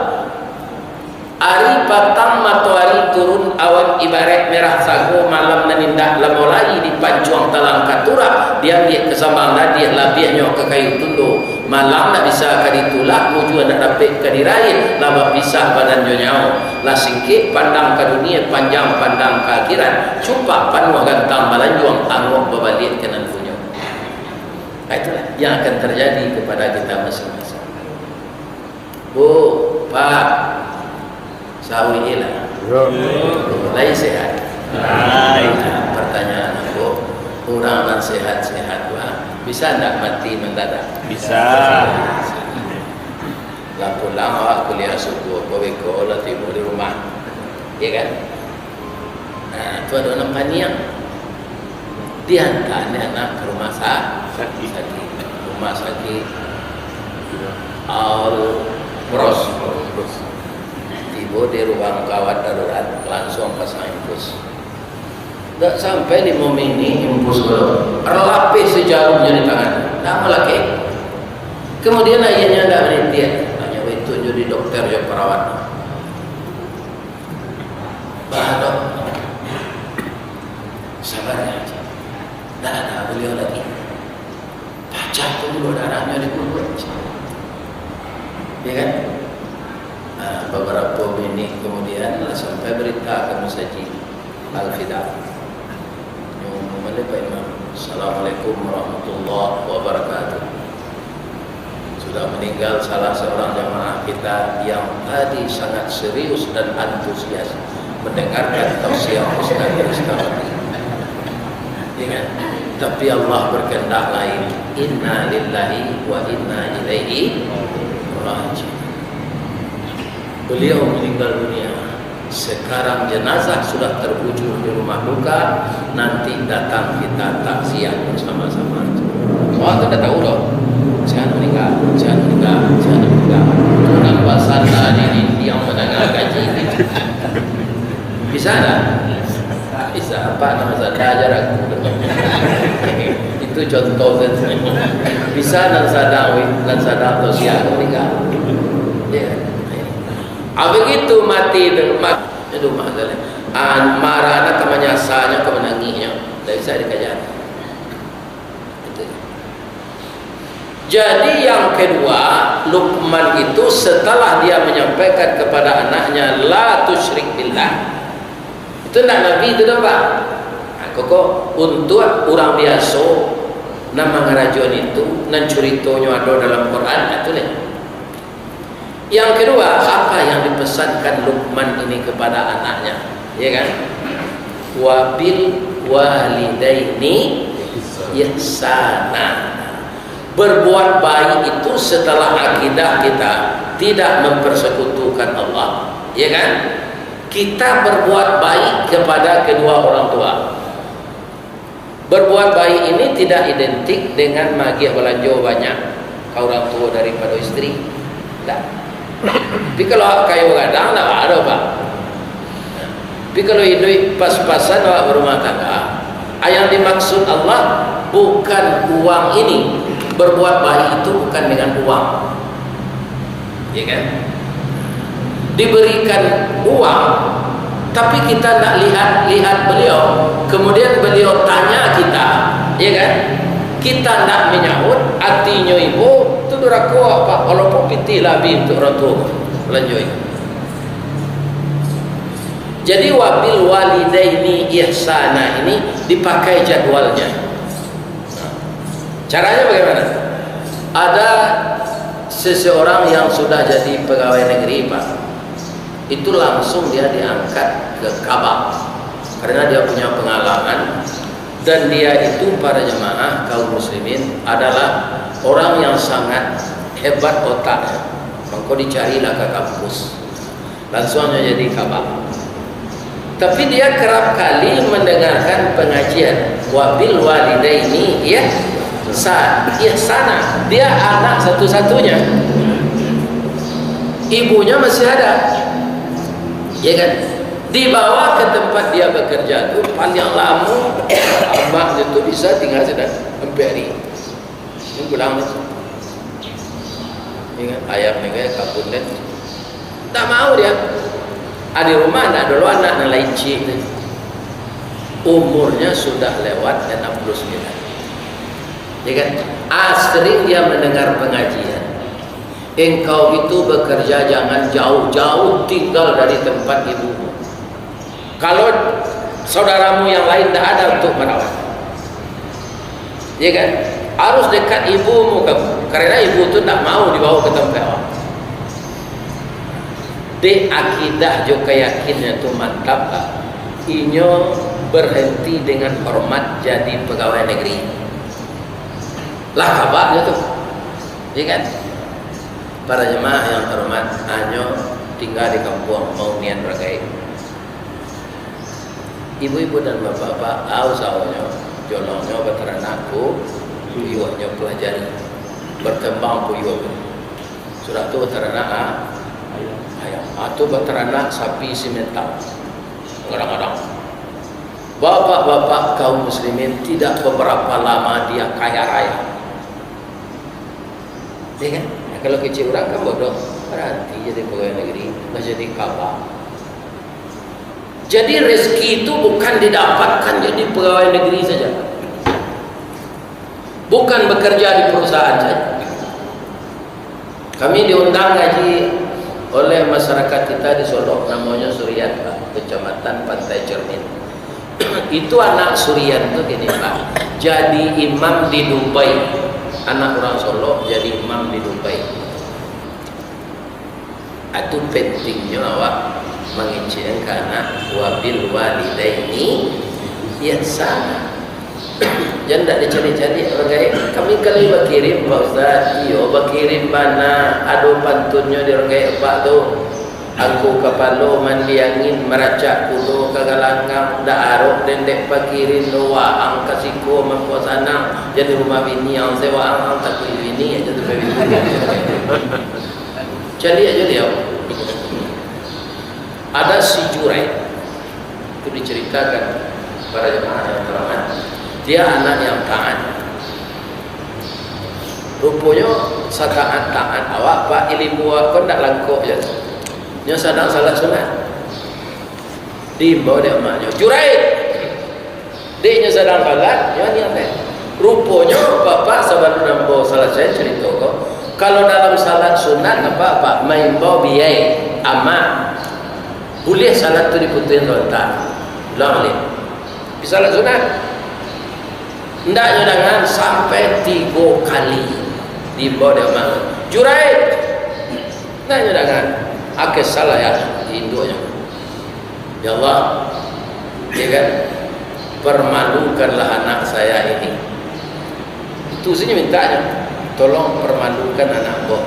Ari patang matoari turun, awan ibaraik merah sago, malam nan indak lamo lai dipancuang talang ka turak, diambiak ka sambang ladiah, labiahnyo ka kayu tundo. Malang ndak bisa ka ditulak, mujua ndak dapek ka diraih, lah bapisah badan jo nyawo. Lah singkek pandang ka dunia, panjang pandang ka akhirat. Cupak panuah gantang balanjuang, angok babaliak ka nan punyo. Nah, itulah yang akan terjadi kepada kita masing-masing. Bu, Pak, sawi lah. Yo. Lai sehat? Lai. Nah, pertanyaan aku, urang nan sehat-sehat tu, ah, bisa ndak mati mendadak? Bisa. Lah pulang awak kuliah subuh, ko beko lah tibo di rumah. Iya kan? Nah, tu ado nan paniang. Diantaan anak ka rumah sa-, sakik. Sakik. Rumah sakik. Al Pros. Tibo di ruang gawat darurat, langsung pasang infus. Dak sampai limo minik infus ko, lapeh sajarumnyo di tangan. Dak malakeh. Kemudian airnyo dak baritiak. Hanyo itu jo di dokter jo perawat. Bah, Dok. Sabar ya. Dah ada beliau lagi. Pacah pembuluh darahnyo di mulut. Ya kan? Nah, beberapa minit kemudian lah sampai berita ke Masjid Al-Fida. Nyo mamakai Pak Imam. Assalamualaikum warahmatullahi wabarakatuh. Sudah meninggal salah seorang jamaah kita yang tadi sangat serius dan antusias mendengarkan tausiah Ustaz Rustamati. Ingat, tapi Allah berkehendak lain. Inna lillahi wa inna ilaihi. Haji. Beliau meninggal dunia. Sekarang jenazah sudah terbujur di rumah duka, nanti datang kita takziah bersama-sama. Wah, tu dah tahu dah. Siapa meninggal, siapa meninggal, siapa meninggal. Orang basanda di dinding yang mendengar kaji. Bisa tak? Bisa. Apa nama sada aja ragu. Itu contoh saja. Bisa nan sada, nan sada atau siapa meninggal. Ya. Ah, begitu mati tu, mat-, aduh, masalah. Ah, marah nak, manyasanyo, ka manangihnyo. Ndak bisa dikaja. Gitu. Jadi yang kedua, Luqman itu setelah dia menyampaikan kepada anaknya, "La tusyrik billah." Itu ndak Nabi itu doh, Pak. Nah, koko, untuak urang biaso, nan mangarajoan itu, nan curitonyo ado dalam Quran, nah, tu deh. Yang kedua, apa yang dipesankan Luqman ini kepada anaknya? Ya kan? "Wabil walidaini ihsana." Berbuat baik itu setelah akidah kita tidak mempersekutukan Allah. Ya kan? Kita berbuat baik kepada kedua orang tua. Berbuat baik ini tidak identik dengan magiah balanjo banyak ka urang tuo daripado isteri. Ndak. Tapi kalau kayo gadang, ndak ado, Pak. Tapi kalau iduik pas-pasan awak barumah tangga, yang dimaksud Allah bukan uang ini. Berbuat baik itu bukan dengan uang. Ya kan? Diberikan uang, tapi kita ndak lihat-lihat beliau, kemudian beliau tanya kita, ya kan? Kita ndak menyahut, atinyo ibo, tu durako, Pak, walaupun pitih lah habih untuak urang tuo, balanjo. Jadi, "Wabil walidaini ihsana" ini dipakai jadwalnya. Caranya bagaimana? Ada seseorang yang sudah jadi pegawai negeri, Pak. Itu langsung dia diangkat ke kabak. Karena dia punya pengalaman, dan dia itu, para jemaah kaum muslimin, adalah orang yang sangat hebat otaknya. Mangko dicarilah ke kampus. Lansuang nyo jadi kabak. Tapi dia kerap kali mendengarkan pengajian, "Wabil walidaini ihsa-, ihsana." Dia anak satu-satunya. Ibunya masih ada. Ya kan? Dibawa ke tempat dia bekerja tu, paling lama amaknya tu bisa tinggal sinan ampek hari. Ini pulang tu. Ingat ayam ni, kayak kabun kan. Tak mau dia. Ah, di rumah ndak dulu anak nan lain ciek tu. Umurnya sudah lewat enam puluh sembilan. Ya kan? Ah, sering dia mendengar pengajian. "Engkau itu bekerja jangan jauh-jauh tinggal dari tempat ibumu." Kalau saudaramu yang lain ndak ada untuk merawat, ya kan? Harus dekat ibumu kamu, karena ibu tu ndak mau dibawa ke tempat awak. Dek akidah jo keyakinan tu mantap, Pak. Inyo berhenti dengan hormat jadi pegawai negeri. Lah kabaknyo tu, ya kan? Para jemaah yang terhormat, anyo tinggal di kampuang, mau nian ragai. Ibu-ibu dan bapak-bapak, ah, usahanyo, jolongnyo bataranak ku-, kuyuahnyo pelajari. Berkembang kuyuah. Sudah tu bataranak, ah, ayam. Ah, tu bataranak sapi simental. Kadang-kadang. Bapak-bapak kaum muslimin, tidak beberapa lama dia kaya raya. Ya kan? Nah, kalau kecil urang kan bodoh, berhenti jadi pegawai negeri, lah jadi kabak. Jadi rezeki itu bukan didapatkan jadi pegawai negeri saja. Bukan bekerja di perusahaan saja. Kami diundang ngaji oleh masyarakat kita di Solok, namonyo Surian, Pak, Kecamatan Pantai Cermin. Itu anak Surian tu gini, Pak, jadi imam di Dubai. Anak urang Solok jadi imam di Dubai. Itu pentingnyo awak mangecekkan ka anak, "Wabil walidaini ihsana." Jan ndak dicaliak-caliak urang gaek. Kami kalau bakirim, Pak Ustaz, iyo, bakirim bana, ado pantunnyo di urang gaek Apak tu. Angku kapalo mandi angin, maracak kudo ka galanggang, ndak arok den dek pakirim doh, waang ka siko mangko sanang, jan di rumah bini ang se waang, ang takuik bini ajo tu ka bini. Caliak ajo liau. Ada si Juraij. Itu diceritakan para jemaah yang terhormat. Dia anak yang taat. Ruponyo sataat-taat awak, Pak, ilimbu awak ko ndak langkok je. Nyo sadang salat sunat. Diimbau dek amaknyo, "Juraij!" Dek nyo sadang salat, nyo niang dek. Ruponyo, Bapak, sabalun ambo salasai carito ko, kalau dalam salat sunat, Bapak, Bapak maimbau biyai, amak, buliah salat tu diputuih sabanta. Ulang baliak. Bisa salat sunat. Ndak nyo dangan sampai tigo kali diimbau dek amak. "Juraij!" Ndak nyo dangan. Ake salah ya, induaknyo. Ya Allah, ya kan, permalukanlah anak saya ini. Itu saja mintanyo, tolong permalukan anak ambo.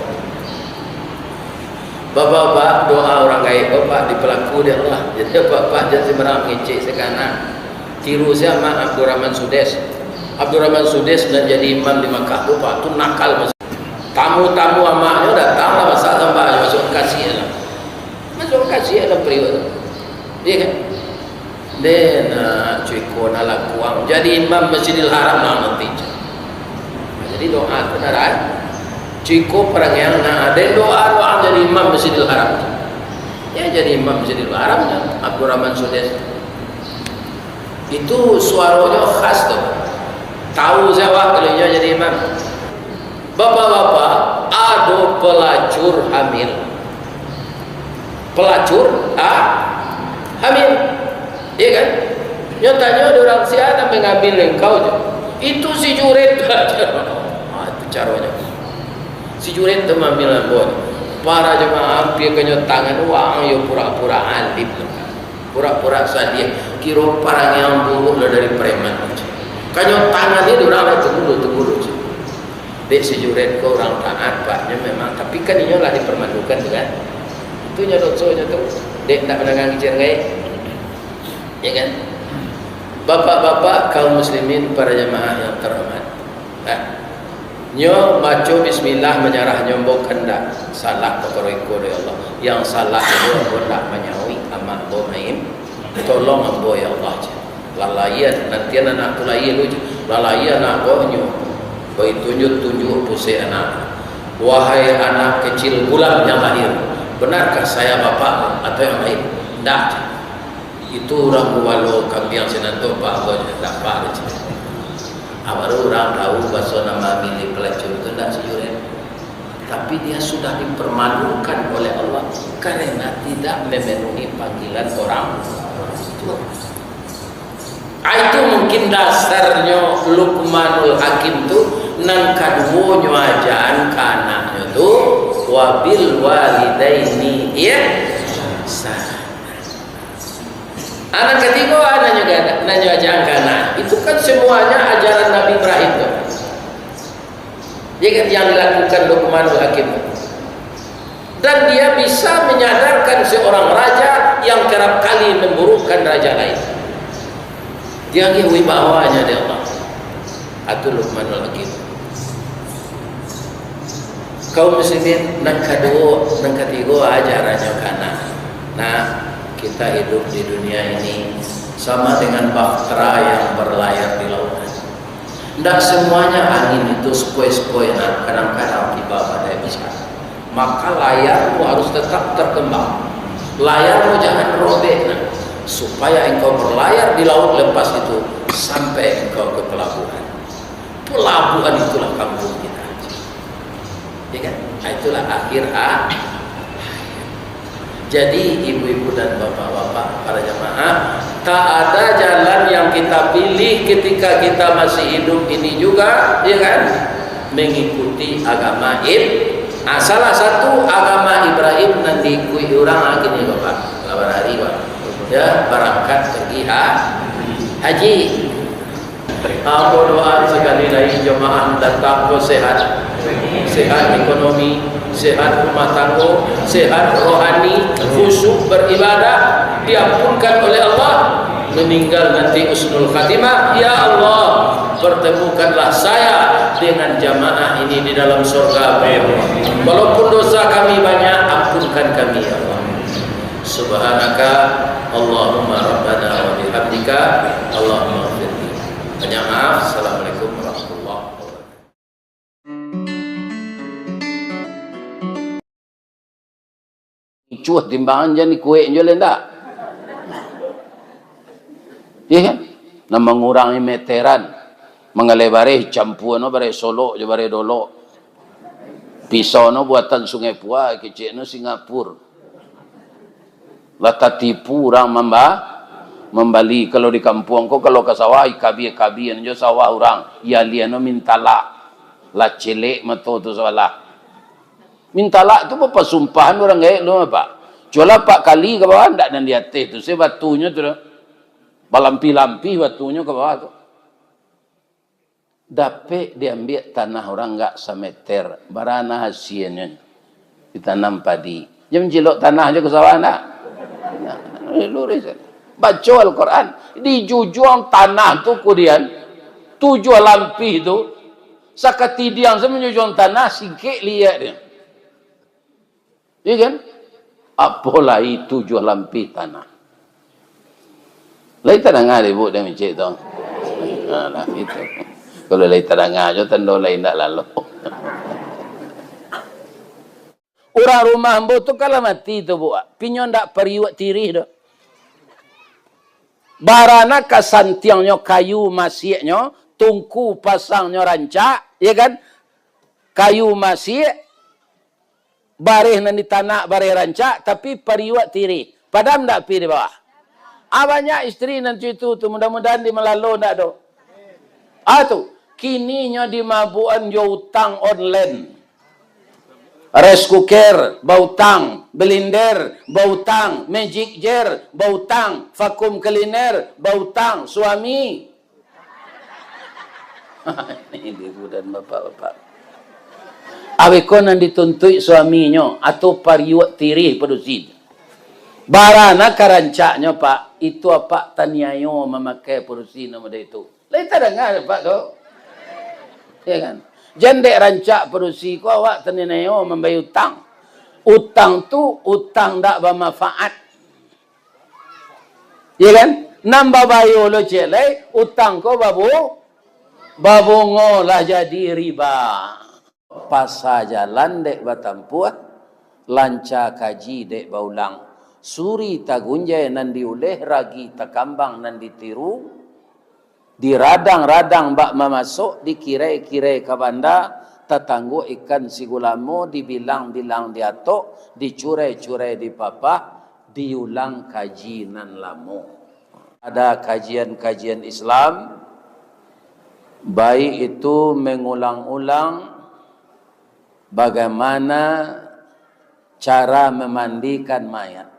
Bapak-bapak, doa urang gaek, Bapak, dipalaku dek Allah. Jadi, Bapak, jan sembarang mangecek se ka anak. Tiru se amak Abdurrahman Sudes. Abdurrahman Sudes nan jadi imam di Makkah tu, Pak, tu nakal masa. Tamu-tamu amaknyo datang lah, masak sambah, masuak kasiak lah. Masuak kasiak lah periuk tu. Iya kan? Deh, nak cuy ko nak lakuang jadi imam Masjidil Haram lah nanti. Jadi doa tu darai. Cuy ko parangiang nak ada doa, doa jadi imam Masjidil Haram. Ya, jadi imam Masjidil Haram, Abdurrahman Sudes. Itu suaronyo khas tu. Tahu siapa kalau inyo jadi imam. Bapak-bapak, ado pelacur hamil. Pelacur, ha? Hamil. Iya kan? Nyo tanyo dek urang, "Sia nan mangambil engkau tu?" "Itu si Juret." Ah, itu caronyo. Si Juret tu mambil ambo. Para jemaah, ampia kanyo tangan, waang yo pura-pura alim. Pura-pura sadiah, kiro parangiang buruak lah dari preman. Kanyo tangan ni urang lah tunggu dulu, tunggu dulu, cik. Dek si Juret ko urang taat, Pak, nyo memang, tapi kan inyo lah dipermalukan tu kan. Itu nyo dosonyo tu, dek ndak mandanga kecek gaek. Ya kan? Bapak-bapak, kaum muslimin, para jamaah yang terhormat. Nah, nyo baco bismillah manyarah nyo ambo kan ndak salah pakaro iko dek Allah. Yang salah tu ambo ndak manyauik amak ambo main, "Tolong ambo ya Allah," cek. Lalaian, nantian anak tu lahia lu, cek. Lalaian anak ambo nyo. Baitunjuk-tunjuk pusek anak. "Wahai anak kecil gulam yang lahir, benarkah saya bapakmu atau yang lain?" "Ndak," cek. Itu urang gubalo kambiang sinan tu, Pak, Abah ndak apa, cek. Ah, baru urang tahu baso nan mamilih pelacur tu ndak si Juret. Tapi dia sudah dipermalukan oleh Allah karena tidak memenuhi panggilan orang tua. Ah, itu mungkin dasarnyo Luqmanul Hakim tu, nan kaduonyo ajaan ka anaknyo tu, "Wabil walidaini ihsana." Anak katigo, ah, nan nyo gana-, nan nyo ajaan ka anak. Itu kan semuanya ajaran Nabi Ibrahim tu. Dia kan yang dilakukan Luqmanul Hakim tu. Dan dia bisa menyadarkan seorang raja yang kerap kali memburukkan raja lain. Dia lagi wibawanya dia Allah. Itu Luqmanul Hakim. Kaum muslimin, nan kaduo, nan katigo, ajarannyo ka anak. Nah, kita hidup di dunia ini sama dengan bahtera yang berlayar di lautan. Ndak semuanya angin itu sepoi-sepoi, nah, kadang-kadang tiba badai besar. Maka layarmu harus tetap terkembang. Layarmu jangan robek, nah, supaya engkau berlayar di laut lepas itu sampai engkau ke pelabuhan. Pelabuhan itulah kampung kita. Ya kan? Nah, itulah akhir ha-, jadi, ibu-ibu dan bapak-bapak, para jamaah, tak ada jalan yang kita pilih ketika kita masih hidup ini juga, ya kan? Mengikuti agama Ib-, ah, salah satu agama Ibrahim nan diikuti urang, ah, kini, Bapak. Lawan hari, Pak. Ya, berangkat pergi ha-, haji. Ambo doa sakali lai jamaah datang ko sehat. Sehat ekonomi, sehat rumah tanggo, sehat rohani, khusyuk beribadah, diampunkan oleh Allah, meninggal nanti husnul khatimah. Ya Allah, pertemukanlah saya dengan jamaah ini di dalam surga-Mu, ya Allah. Walaupun dosa kami banyak, ampunkan kami, ya Allah. Subhanaka Allahumma rabbana wa bihamdika, Allahumma ghfirli. Banyak maaf. Assalamualaikum warahmatullahi wabarakatuh. Icuah timbangan jan dikuek jo le ndak? Iya kan? Nan mangurangi meteran, manggaleh bareh, campua no bareh Solok jo bareh Dolok. Pisau no buatan Sungai Pua, kecek no Singapura. Lah tatipu urang mamba-, mambali. Kalau di kampuang ko, kalau ka sawah, ikabia-kabian jo sawah urang. Ialiah no mintalak. Lah celek mato tu sabalah. Mintalak tu bapasumpahan urang gaek lu, Pak. Cualah apak kali ka bawah, ndak nan di ateh tu, se batunyo tu doh. Balampih-lampih batunyo ka bawah tu. Dapek diambiak tanah urang agak sameter, bara nah hasianyo? Ditanam padi. Jan mancilok tanah jo ka sawah ndak? Nah, luruih sajo. Baco Al-Quran. Dijujuang tanah tu kudian, tujuah lampih tu, sakatidiang sajo manjujuang tanah, singkek liak dia. Iya kan? Apo lai tujuah lampih tanah. Lai tadanga dek Ibuk dek Micik tu? Nah, lah itu. Kalau lai tadanga jo, tando lai indak lalu. Urang rumah ambo tu kan lah mati tu, Buk. Pinyo ndak pariuak tirih doh. Bara nah ka santiangnyo kayu masiaknyo, tungku pasangnyo rancak, ya kan? Kayu masiak, bareh nan ditanak bareh rancak, tapi pariuak tirih. Padam ndak api di bawah? Ah, banyak isteri nan cuitu tu, mudah-mudahan di Malalo ndak ado. Ah, tu, kini nyo dimabukan jo utang online. Rice cooker, bautang, blender, bautang, magic jar, bautang, vacuum cleaner, bautang, suami. Ini ibu dan bapak-bapak. Aweh ko nan dituntuik suaminyo, atau pariuak tirih padusi. Bara nah ka rancaknyo, Pak, itu apak taniayo mamakai padusi nan model itu. Lai tadanga, Pak, tu? Ya kan? Jan dek rancak padusi ko awak taniayo mambayia utang. Utang tu utang ndak bamanfaat. Ya kan? Nan babayo lo ciek lai, utang ko babu-, babungo lah jadi riba. Pasa jalan dek batampuah, lanca kaji dek baulang. Suri tagunjai nan diuleh, ragi takambang nan ditiru. Diradang-radang bak mamasok, dikirai-kirai ka banda, tatangguak ikan sigulamo, dibilang-bilang diatok, dicurai-curai dipapah, diulang kaji nan lamo. Ada kajian-kajian Islam, baik itu mengulang-ulang bagaimana cara memandikan mayat.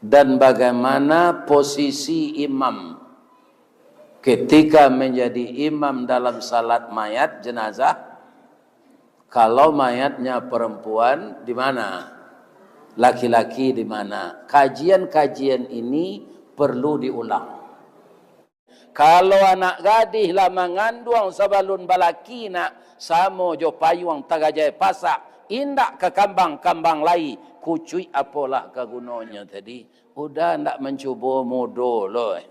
Dan bagaimana posisi imam ketika menjadi imam dalam salat mayat, jenazah? Kalau mayatnya perempuan, di mana? Laki-laki di mana? Kajian-kajian ini perlu diulang. Kalau anak gadih lah manganduang sabalun balaki nak, samo jo payuang tagajai pasak, indak ka kambang-kambang lai, kucuik apolah ka gunonyo tadi? Uda ndak mancubo mudo lo, eh.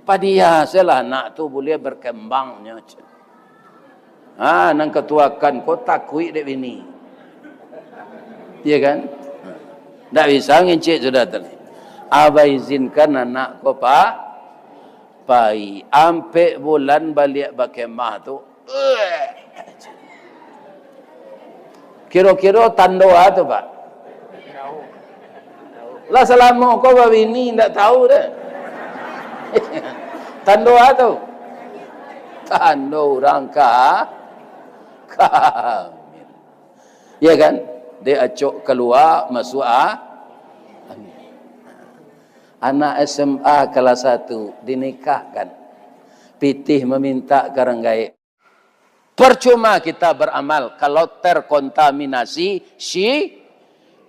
Padiya selah anak tu buliah berkembangnyo. Ha, nan katuakan ko takuik dek bini. Iya kan? Ndak bisa ngecek sudah tadi. Abah izinkan anak ko pa-, pai. Ampek bulan baliak bakemah tu. Kiro-kiro tando a tu, Pak? Lah salamo ko babini ndak tahu deh. Tando a tu? Tando urang ka-, kamil. Ya kan? Dek acok kalua, masuak a-, angin. Anak S M A kelas satu dinikahkan. Pitih mamintak ka rang gaek. Percuma kita beramal kalau terkontaminasi si-,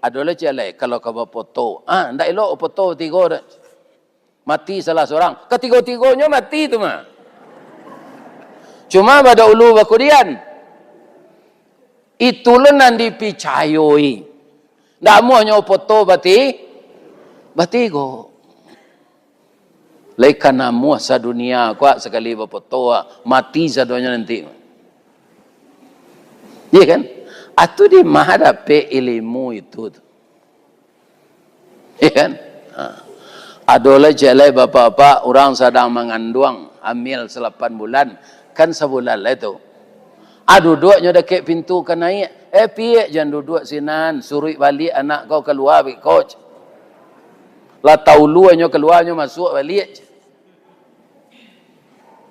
ado lai ciek lai, kalau ka bafoto. Ah, ndak elok foto tigo dah. Mati salah surang. Katigo-tigonyo mati tu mah. Cuma badahulu bakudian. Itu lo nan dipicayoi. Ndak amuahnyo foto bati-, batigo. Lai ka namuah sadunia ko sakali bafoto, mati sadonyo nanti. Iya kan? Atu di ma dapek ilimu itu tu. Iya kan? Ha. Ado lai ciek lai bapak-bapak, urang sadang manganduang, hamil salapan bulan, kan sabulan lai tu. Ah, duduaknyo dakek pintu ka naiak. Eh, piak jan duduak sinan, suruik baliak anak kau kalua beko. Lah taulu nyo kalua nyo masuak baliak.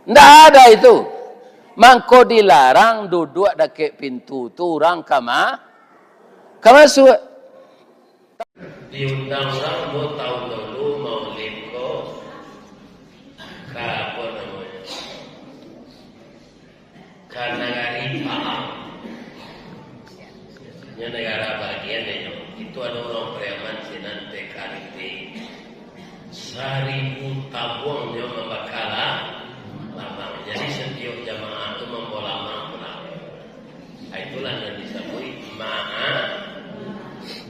Ndak ada itu. Mangko dilarang duduak dakek pintu tu urang ka ma-, ka masuak. Diundang urang, ambo taun dulu maulid ko ka, apo namonyo, ka nagari Pahang. Nyo nagara bagian inyo. Itu ado urang Pariaman sinan T K R I T. Saribu tabuang nyo mambaka la-, lamang. Jadi, satiok jamaah tu mambawa lamang pulang. Ah, itulah nan disabuik maha-,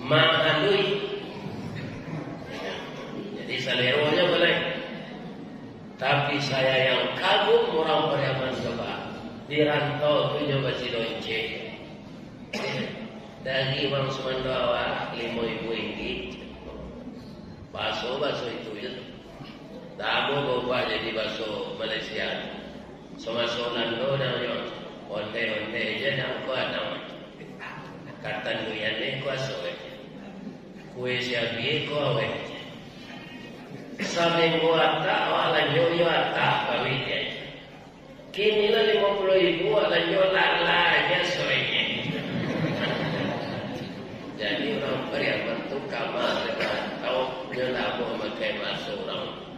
mahalui. Jadi, saleronyo buliah. Tapi, saya yang kagum urang Pariaman, coba. Di rantau tu nyo basilonceng. Dari urang sumando awak, limo ribu ringgit. Baso-baso itu je. Ndak ado baubah jadi baso Malaysia. Samaso Balando nyo, ondeh-ondeh je ndak kuat namo. Katanduian ni kuaso je. Kue siabi ko aweh je. Saminggu atak, awak lanjo yo atak, kawin je. Kini lah limo puluah ribu, awak lanjo lalai je sorenyo. Jadi, urang Pariaman tu kama dengan tau nyo ndak mamakai baso urang.